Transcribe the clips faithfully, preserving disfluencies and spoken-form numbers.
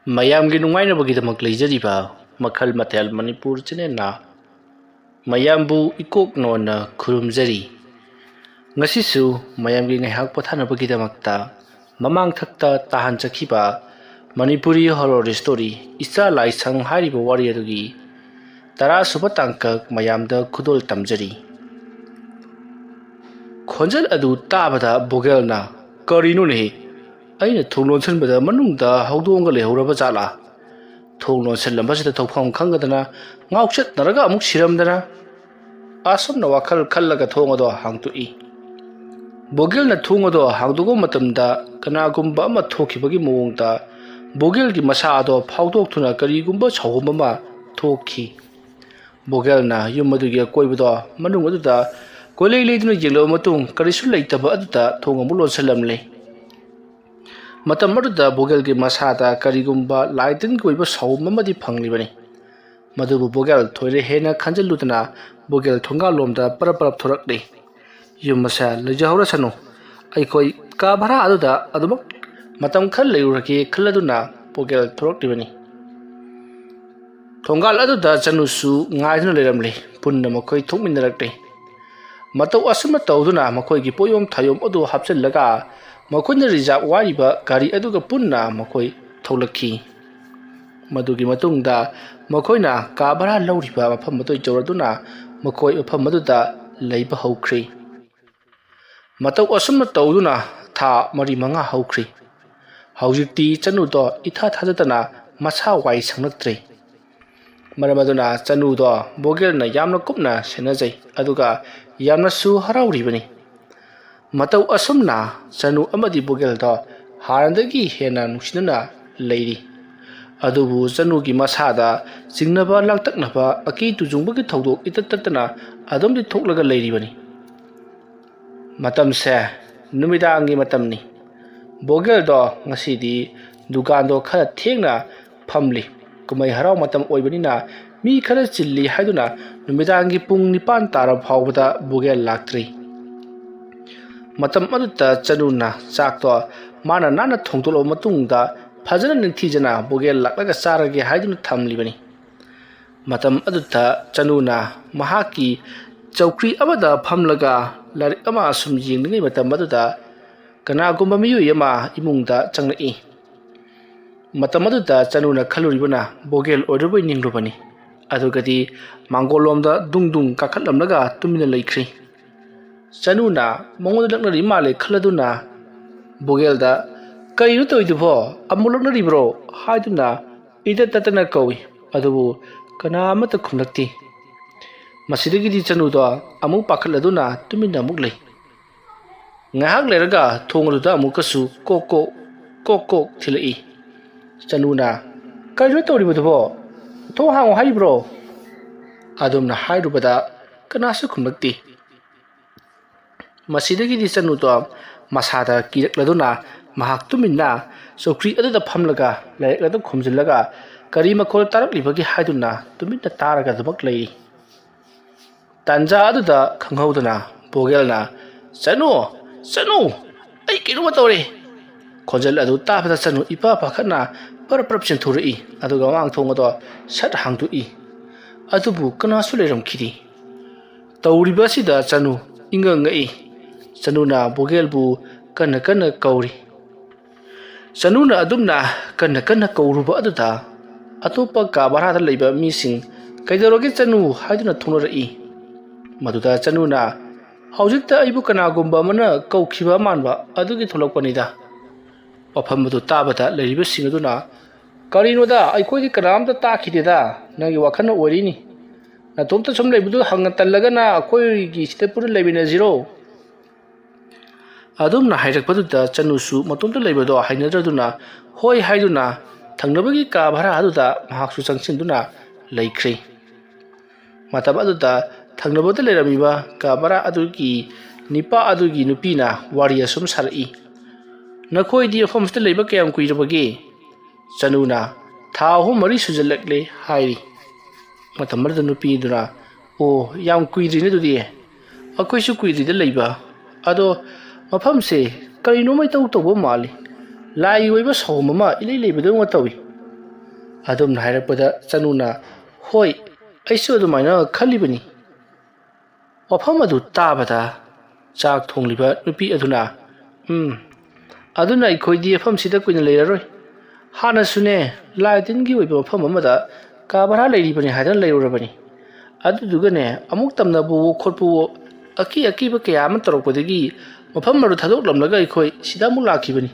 ꯃꯌꯥꯝꯒꯤ ꯅꯨꯡꯉꯥꯏꯅꯕꯒꯤꯗꯃꯛ ꯂꯩꯖꯔꯤꯕ ꯃꯈꯜ ꯃꯊꯦꯜ ꯃꯅꯤꯄꯨꯔ ꯆꯦꯅꯦꯜꯅ ꯃꯌꯥꯝꯕꯨ ꯏꯀꯣꯛ ꯅꯣꯟꯅ ꯈꯨꯔꯨꯝꯖꯔꯤ꯫ ꯉꯁꯤꯁꯨ ꯃꯌꯥꯝꯒꯤ ꯉꯥꯏꯍꯥꯛ ꯄꯣꯊꯥꯅꯕꯒꯤꯗꯃꯛꯇ ꯃꯃꯥꯡꯊꯛꯇ ꯇꯥꯍꯟꯖꯈꯤꯕ ꯃꯅꯤꯄꯨꯔꯤ ꯍꯣꯔꯣꯔ ꯁ꯭ꯇꯣꯔꯤ ꯏꯆꯥ ꯂꯥꯏꯁꯪ ꯍꯥꯏꯔꯤꯕ ꯋꯥꯔꯤ ꯑꯗꯨꯒꯤ ꯇꯔꯥꯁꯨꯕ ꯇꯥꯡꯀꯛ ꯃꯌꯥꯝꯗ ꯈꯨꯗꯣꯜ ꯇꯝꯖꯔꯤ꯫ ꯈꯣꯟꯖꯦꯜ ꯑꯗꯨ ꯇꯥꯕꯗ ꯕꯣꯒꯦꯜꯅ, "ꯀꯔꯤꯅꯣꯅꯦꯍꯦ? ꯑꯩꯅ ꯊꯣꯡ ꯂꯣꯟꯁꯤꯟꯕꯗ ꯃꯅꯨꯡꯗ ꯍꯧꯗꯣꯡꯒ ꯂꯩꯍꯧꯔꯕ ꯖꯥꯠꯂꯥ? ꯊꯣꯡ ꯂꯣꯟꯁꯤꯜꯂꯝꯕꯁꯤꯗ ꯇꯧꯐꯝ ꯈꯪꯗꯗꯅ ꯉꯥꯎꯆꯠꯅꯔꯒ ꯑꯃꯨꯛ ꯁꯤꯔꯝꯗꯅ?" ꯑꯁꯨꯝꯅ ꯋꯥꯈꯜ ꯈꯜꯂꯒ ꯊꯣꯡ ꯑꯗꯣ ꯍꯥꯡꯗꯣꯛꯏ꯫ ꯕꯣꯒꯦꯜꯅ ꯊꯣꯡ ꯑꯗꯣ ꯍꯥꯡꯗꯣꯛꯄ ꯃꯇꯝꯗ ꯀꯅꯥꯒꯨꯝꯕ ꯑꯃ ꯊꯣꯛꯈꯤꯕꯒꯤ ꯃꯑꯣꯡꯗ ꯕꯣꯒꯦꯜꯒꯤ ꯃꯁꯥ ꯑꯗꯣ ꯐꯥꯎꯗꯣꯛꯇꯨꯅ ꯀꯔꯤꯒꯨꯝꯕ ꯁꯥꯎꯒꯨꯝꯕ ꯑꯃ ꯊꯣꯛꯈꯤ꯫ ꯕꯣꯒꯦꯜꯅ ꯌꯨꯝ ꯑꯗꯨꯒꯤ ꯑꯀꯣꯏꯕꯗꯣ ꯃꯅꯨꯡ ꯑꯗꯨꯗ ꯀꯣꯏꯂꯩ ꯂꯩꯗꯨꯅ ꯌꯦꯡꯂꯕ ꯃꯇꯨꯡ ꯀꯔꯤꯁꯨ ꯂꯩꯇꯕ ꯑꯗꯨꯗ ꯊꯣꯡ ꯑꯃꯨꯛ ꯂꯣꯟꯁꯤꯜꯂꯝꯂꯦ꯫ ꯃꯇꯝ ꯑꯗꯨꯗ ꯕꯣꯒꯦꯜꯒꯤ ꯃꯁꯥꯗ ꯀꯔꯤꯒꯨꯝꯕ ꯂꯥꯏ ꯇꯤꯟꯒꯤ ꯑꯣꯏꯕ ꯁꯥꯎꯝ ꯑꯃꯗꯤ ꯐꯪꯂꯤꯕꯅꯤ꯫ ꯃꯗꯨꯕꯨ ꯕꯣꯒꯦꯜ ꯊꯣꯏꯔꯦ ꯍꯦꯟꯅ ꯈꯟꯖꯤꯜꯂꯨꯗꯅ ꯕꯣꯒꯦꯜ ꯊꯣꯡꯒꯥꯜꯂꯣꯝꯗ ꯄꯔꯞ ꯄꯔꯞ ꯊꯣꯔꯛꯂꯤ꯫ "ꯌꯨꯝ ꯑꯁꯦ ꯂꯩꯖꯍꯧꯔꯁꯅꯨ, ꯑꯩꯈꯣꯏ ꯀꯥ ꯚꯔꯥ ꯑꯗꯨꯗ ꯑꯗꯨꯃꯛ ꯃꯇꯝ ꯈꯔ ꯂꯩꯔꯨꯔꯒꯦ" ꯈꯜꯂꯗꯨꯅ ꯕꯣꯒꯦꯜ ꯊꯣꯔꯛꯂꯤꯕꯅꯤ꯫ ꯊꯣꯡꯒꯥꯜ ꯑꯗꯨꯗ ꯆꯅꯨꯁꯨ ꯉꯥꯏꯗꯨꯅ ꯂꯩꯔꯝꯂꯤ꯫ ꯄꯨꯟꯅ ꯃꯈꯣꯏ ꯊꯣꯛꯃꯤꯟꯅꯔꯛꯂꯤ꯫ ꯃꯇꯧ ꯑꯁꯨꯝꯅ ꯇꯧꯗꯨꯅ ꯃꯈꯣꯏꯒꯤ ꯄꯣꯠꯌꯣꯝ ꯊꯥꯌꯣꯝ ꯑꯗꯨ ꯍꯥꯞꯆꯤꯜꯂꯒ ꯃꯈꯣꯏꯅ ꯔꯤꯖꯥꯕ ꯋꯥꯏꯔꯤꯕ ꯒꯥꯔꯤ ꯑꯗꯨꯒ ꯄꯨꯟꯅ ꯃꯈꯣꯏ ꯊꯣꯛꯂꯛꯈꯤ꯫ ꯃꯗꯨꯒꯤ ꯃꯇꯨꯡꯗ ꯃꯈꯣꯏꯅ ꯀꯥ ꯚꯔꯥ ꯂꯧꯔꯤꯕ ꯃꯐꯝ ꯑꯗꯨ ꯌꯧꯔꯗꯨꯅ ꯃꯈꯣꯏ ꯃꯐꯝ ꯑꯗꯨꯗ ꯂꯩꯕ ꯍꯧꯈ꯭ꯔꯤ꯫ ꯃꯇꯧ ꯑꯁꯨꯝꯅ ꯇꯧꯗꯨꯅ ꯊꯥ ꯃꯔꯤ ꯃꯉꯥ ꯍꯧꯈ꯭ꯔꯤ꯫ ꯍꯧꯖꯤꯛꯇꯤ ꯆꯅꯨꯗꯣ ꯏꯊꯥ ꯊꯥꯖꯗꯅ ꯃꯁꯥ ꯋꯥꯏ ꯁꯪꯂꯛꯇ꯭ꯔꯦ꯫ ꯃꯔꯝ ꯑꯗꯨꯅ ꯆꯅꯨꯗꯣ ꯕꯣꯒꯦꯜꯅ ꯌꯥꯝꯅ ꯀꯨꯞꯅ ꯁꯦꯟꯅꯖꯩ, ꯑꯗꯨꯒ ꯌꯥꯝꯅꯁꯨ ꯍꯔꯥꯎꯔꯤꯕꯅꯤ꯫ ꯃꯇꯧ ꯑꯁꯨꯝꯅ ꯆꯅꯨ ꯑꯃꯗꯤ ꯕꯣꯒꯦꯜꯗꯣ ꯍꯥꯟꯅꯗꯒꯤ ꯍꯦꯟꯅ ꯅꯨꯡꯁꯤꯅꯅ ꯂꯩꯔꯤ꯫ ꯑꯗꯨꯕꯨ ꯆꯅꯨꯒꯤ ꯃꯁꯥꯗ ꯆꯤꯡꯅꯕ, ꯂꯥꯡꯇꯛꯅꯕ, ꯑꯀꯤ ꯇꯨꯖꯨꯡꯕꯒꯤ ꯊꯧꯗꯣꯛ ꯏꯇꯠ ꯇꯠꯇꯅ ꯑꯗꯨꯝꯗꯤ ꯊꯣꯛꯂꯒ ꯂꯩꯔꯤꯕꯅꯤ꯫ ꯃꯇꯝꯁꯦ ꯅꯨꯃꯤꯗꯥꯡꯒꯤ ꯃꯇꯝꯅꯤ꯫ ꯕꯣꯒꯦꯜꯗꯣ ꯉꯁꯤꯗꯤ ꯗꯨꯀꯥꯟꯗꯣ ꯈꯔ ꯊꯦꯡꯅ ꯐꯝꯂꯤ꯫ ꯀꯨꯝꯍꯩ ꯍꯔꯥꯎ ꯃꯇꯝ ꯑꯣꯏꯕꯅꯤꯅ ꯃꯤ ꯈꯔ ꯆꯤꯜꯂꯤ ꯍꯥꯏꯗꯨꯅ ꯅꯨꯃꯤꯗꯥꯡꯒꯤ ꯄꯨꯡ ꯅꯤꯄꯥꯟ ꯇꯥꯔꯕ ꯐꯥꯎꯕꯗ ꯕꯣꯒꯦꯜ ꯂꯥꯛꯇ꯭ꯔꯤ꯫ ꯃꯇꯝ ꯑꯗꯨꯗ ꯆꯅꯨꯅ ꯆꯥꯛꯇꯣ ꯃꯥꯅ ꯅꯥꯟꯅ ꯊꯣꯡꯗꯣꯛꯂꯕ ꯃꯇꯨꯡꯗ ꯐꯖꯅ ꯅꯤꯡꯊꯤꯖꯅ ꯕꯣꯒꯦꯜ ꯂꯥꯛꯂꯒ ꯆꯥꯔꯒꯦ ꯍꯥꯏꯗꯨꯅ ꯊꯝꯂꯤꯕꯅꯤ꯫ ꯃꯇꯝ ꯑꯗꯨꯗ ꯆꯅꯨꯅ ꯃꯍꯥꯛꯀꯤ ꯆꯧꯀ꯭ꯔꯤ ꯑꯃꯗ ꯐꯝꯂꯒ ꯂꯥꯏꯔꯤꯛ ꯑꯃ ꯁꯨꯝ ꯌꯦꯡꯂꯤꯉꯩ ꯃꯇꯝ ꯑꯗꯨꯗ ꯀꯅꯥꯒꯨꯝꯕ ꯃꯤꯑꯣꯏ ꯑꯃ ꯏꯃꯨꯡꯗ ꯆꯪꯂꯛꯏ꯫ ꯃꯇꯝ ꯑꯗꯨꯗ ꯆꯅꯨꯅ ꯈꯜꯂꯨꯔꯤꯕꯅ ꯕꯣꯒꯦꯜ ꯑꯣꯏꯔꯕꯣꯏ ꯅꯤꯡꯂꯨꯕꯅꯤ꯫ ꯑꯗꯨꯒꯗꯤ ꯃꯥꯡꯒꯣꯜꯂꯣꯝꯗ ꯗꯨꯡ ꯗꯨꯡ ꯀꯥꯈꯠꯂꯝꯂꯒ ꯇꯨꯃꯤꯟꯅ ꯂꯩꯈ꯭ꯔꯤ꯫ ꯆꯅꯨꯅ ꯃꯉꯣꯟꯗ ꯂꯛꯅꯔꯤ ꯃꯥꯜꯂꯦ ꯈꯜꯂꯗꯨꯅ ꯕꯣꯒꯦꯜꯗ, "ꯀꯔꯤꯅꯣ ꯇꯧꯔꯤꯗꯨꯕꯣ? ꯑꯃꯨꯛ ꯂꯛꯅꯔꯤꯕ꯭ꯔꯣ?" ꯍꯥꯏꯗꯨꯅ ꯏꯇꯠ ꯇꯠꯇꯅ ꯀꯧꯏ꯫ ꯑꯗꯨꯕꯨ ꯀꯅꯥ ꯑꯃꯠꯇ ꯈꯨꯝꯂꯛꯇꯦ꯫ ꯃꯁꯤꯗꯒꯤꯗꯤ ꯆꯅꯨꯗꯣ ꯑꯃꯨꯛ ꯄꯥꯈꯠꯂꯗꯨꯅ ꯇꯨꯃꯤꯟꯅ ꯑꯃꯨꯛ ꯂꯩ꯫ ꯉꯥꯏꯍꯥꯛ ꯂꯩꯔꯒ ꯊꯣꯡ ꯑꯗꯨꯗ ꯑꯃꯨꯛꯀꯁꯨ ꯀꯣꯛ ꯀꯣꯛ, ꯀꯣꯛ ꯀꯣꯛ ꯊꯤꯜꯂꯛꯏ꯫ ꯆꯅꯨꯅ, "ꯀꯔꯤꯅꯣ ꯇꯧꯔꯤꯕꯗꯨꯕꯣ? ꯊꯣꯡ ꯍꯥꯡꯉꯣ ꯍꯥꯏꯔꯤꯕ꯭ꯔꯣ?" ꯑꯗꯨꯝꯅ ꯍꯥꯏꯔꯨꯕꯗ ꯀꯅꯥꯁꯨ ꯈꯨꯝꯂꯛꯇꯦ꯫ ꯃꯁꯤꯗꯒꯤꯗꯤ ꯆꯅꯨꯗꯣ ꯃꯁꯥꯗ ꯀꯤꯔꯛꯂꯗꯨꯅ ꯃꯍꯥꯛ ꯇꯨꯃꯤꯟꯅ ꯆꯧꯀ꯭ꯔꯤ ꯑꯗꯨꯗ ꯐꯝꯂꯒ ꯂꯥꯏꯔꯤꯛ ꯑꯗꯨ ꯈꯨꯝꯖꯤꯜꯂꯒ ꯀꯔꯤ ꯃꯈꯣꯜ ꯇꯥꯔꯛꯂꯤꯕꯒꯦ ꯍꯥꯏꯗꯨꯅ ꯇꯨꯃꯤꯟꯅ ꯇꯥꯔꯒ ꯑꯗꯨꯃꯛ ꯂꯩꯔꯤ꯫ ꯇꯥꯟꯖꯥ ꯑꯗꯨꯗ ꯈꯪꯍꯧꯗꯅ ꯕꯣꯒꯦꯜꯅ, "ꯆꯅꯨ! ꯆꯅꯨ! ꯑꯩ ꯀꯩꯅꯣꯝꯃ ꯇꯧꯔꯦ!" ꯈꯣꯟꯖꯦꯜ ꯑꯗꯨ ꯇꯥꯕꯗ ꯆꯅꯨ ꯏꯄꯥ ꯄꯥꯈꯠꯅ ꯄꯔꯞ ꯄꯔꯞ ꯆꯦꯟꯊꯣꯔꯛꯏ, ꯑꯗꯨꯒ ꯃꯃꯥꯡ ꯊꯣꯡ ꯑꯗꯣ ꯁꯠ ꯍꯥꯡꯗꯣꯛꯏ꯫ ꯑꯗꯨꯕꯨ ꯀꯅꯥꯁꯨ ꯂꯩꯔꯝꯈꯤꯗꯦ꯫ ꯇꯧꯔꯤꯕ ꯑꯁꯤꯗ ꯆꯅꯨ ꯏꯉꯛ ꯉꯛꯏ꯫ ꯆꯅꯨꯅ ꯕꯣꯒꯦꯜꯕꯨ ꯀꯟꯅ ꯀꯟꯅ ꯀꯧꯔꯤ꯫ ꯆꯅꯨꯅ ꯑꯗꯨꯝꯅ ꯀꯟꯅ ꯀꯟꯅ ꯀꯧꯔꯨꯕ ꯑꯗꯨꯗ ꯑꯇꯣꯞꯄ ꯀꯥ ꯚꯔꯥꯗ ꯂꯩꯕ ꯃꯤꯁꯤꯡ, "ꯀꯩꯗꯧꯔꯒꯦ ꯆꯅꯨ?" ꯍꯥꯏꯗꯨꯅ ꯊꯣꯛꯅꯔꯛꯏ꯫ ꯃꯗꯨꯗ ꯆꯅꯨꯅ, "ꯍꯧꯖꯤꯛꯇ ꯑꯩꯕꯨ ꯀꯅꯥꯒꯨꯝꯕ ꯑꯃꯅ ꯀꯧꯈꯤꯕ ꯃꯥꯟꯕ ꯑꯗꯨꯒꯤ ꯊꯣꯛꯂꯛꯄꯅꯤꯗ"꯫ ꯋꯥꯐꯝ ꯑꯗꯨ ꯇꯥꯕꯗ ꯂꯩꯔꯤꯕꯁꯤꯡ ꯑꯗꯨꯅ, "ꯀꯔꯤꯅꯣꯗ, ꯑꯩꯈꯣꯏꯗꯤ ꯀꯅꯥꯝꯇ ꯇꯥꯈꯤꯗꯦꯗ, ꯅꯪꯒꯤ ꯋꯥꯈꯜꯅ ꯑꯣꯏꯔꯤꯅꯤ꯫ ꯅꯇꯣꯝꯇ ꯁꯨꯝ ꯂꯩꯕꯗꯨ ꯍꯪꯅ ꯇꯜꯂꯒꯅ ꯑꯩꯈꯣꯏꯒꯤ ꯁꯤꯗ ꯄꯨꯟꯅ ꯂꯩꯃꯤꯟꯅꯁꯤꯔꯣ?" ꯑꯗꯨꯝꯅ ꯍꯥꯏꯔꯛꯄꯗꯨꯗ ꯆꯅꯨꯁꯨ ꯃꯇꯣꯝꯇ ꯂꯩꯕꯗꯣ ꯍꯩꯅꯗ꯭ꯔꯗꯨꯅ ꯍꯣꯏ ꯍꯥꯏꯗꯨꯅ ꯊꯪꯅꯕꯒꯤ ꯀꯥ ꯚꯔꯥ ꯑꯗꯨꯗ ꯃꯍꯥꯛꯁꯨ ꯆꯪꯁꯤꯟꯗꯨꯅ ꯂꯩꯈ꯭ꯔꯦ꯫ ꯃꯇꯝ ꯑꯗꯨꯗ ꯊꯪꯅꯕꯗ ꯂꯩꯔꯝꯃꯤꯕ ꯀꯥ ꯚꯔꯥ ꯑꯗꯨꯒꯤ ꯅꯤꯄꯥ ꯑꯗꯨꯒꯤ ꯅꯨꯄꯤꯅ ꯋꯥꯔꯤ ꯑꯁꯨꯝ ꯁꯥꯔꯛꯏ, "ꯅꯈꯣꯏꯗꯤ ꯃꯐꯝ ꯑꯁꯤꯗ ꯂꯩꯕ ꯀꯌꯥꯝ ꯀꯨꯏꯔꯕꯒꯦ?" ꯆꯅꯨꯅ, "ꯊꯥ ꯑꯍꯨꯝ ꯃꯔꯤ ꯁꯨꯖꯜꯂꯛꯂꯦ" ꯍꯥꯏꯔꯤ꯫ ꯃꯇꯝ ꯑꯗꯨꯗ ꯅꯨꯄꯤꯗꯨꯅ, "ꯑꯣ, ꯌꯥꯝ ꯀꯨꯏꯗ꯭ꯔꯤꯅꯦ ꯑꯗꯨꯗꯤ꯫ ꯑꯩꯈꯣꯏꯁꯨ ꯀꯨꯏꯗ꯭ꯔꯤꯗ ꯂꯩꯕ꯫ ꯑꯗꯣ ꯃꯐꯝꯁꯦ ꯀꯔꯤꯅꯣꯃ ꯏꯇꯧ ꯇꯧꯕ ꯃꯥꯜꯂꯤ꯫ ꯂꯥꯏꯒꯤ ꯑꯣꯏꯕ ꯁꯥꯎꯝ ꯑꯃ ꯏꯂꯩ ꯂꯩꯕꯗꯧꯅ ꯇꯧꯏ꯫ ꯑꯗꯨꯝꯅ ꯍꯥꯏꯔꯛꯄꯗ ꯆꯅꯨꯅ, "ꯍꯣꯏ, ꯑꯩꯁꯨ ꯑꯗꯨꯃꯥꯏꯅ ꯈꯜꯂꯤꯕꯅꯤ"꯫ ꯋꯥꯐꯝ ꯑꯗꯨ ꯇꯥꯕꯗ ꯆꯥꯛ ꯊꯣꯡꯂꯤꯕ ꯅꯨꯄꯤ ꯑꯗꯨꯅ, "ꯎꯝ, ꯑꯗꯨꯅ ꯑꯩꯈꯣꯏꯗꯤ ꯃꯐꯝꯁꯤꯗ ꯀꯨꯏꯅ ꯂꯩꯔꯔꯣꯏ꯫ ꯍꯥꯟꯅꯁꯨꯅꯦ, ꯂꯥꯏ ꯇꯤꯟꯒꯤ ꯑꯣꯏꯕ ꯃꯐꯝ ꯑꯃꯗ ꯀꯥ ꯚꯔꯥ ꯂꯩꯔꯤꯕꯅꯤ ꯍꯥꯏꯗꯅ ꯂꯩꯔꯨꯔꯕꯅꯤ꯫ ꯑꯗꯨꯗꯨꯒꯅꯦ, ꯑꯃꯨꯛ ꯇꯝꯅꯕꯋꯣ ꯈꯣꯠꯄꯋꯣ ꯑꯀꯤ ꯑꯀꯤꯕ ꯀꯌꯥ ꯑꯃ ꯇꯧꯔꯛꯄꯗꯒꯤ ꯃꯐꯝ ꯑꯗꯨ ꯊꯥꯗꯣꯛꯂꯝꯂꯒ ꯑꯩꯈꯣꯏ ꯁꯤꯗ ꯑꯃꯨꯛ ꯂꯥꯛꯈꯤꯕꯅꯤ꯫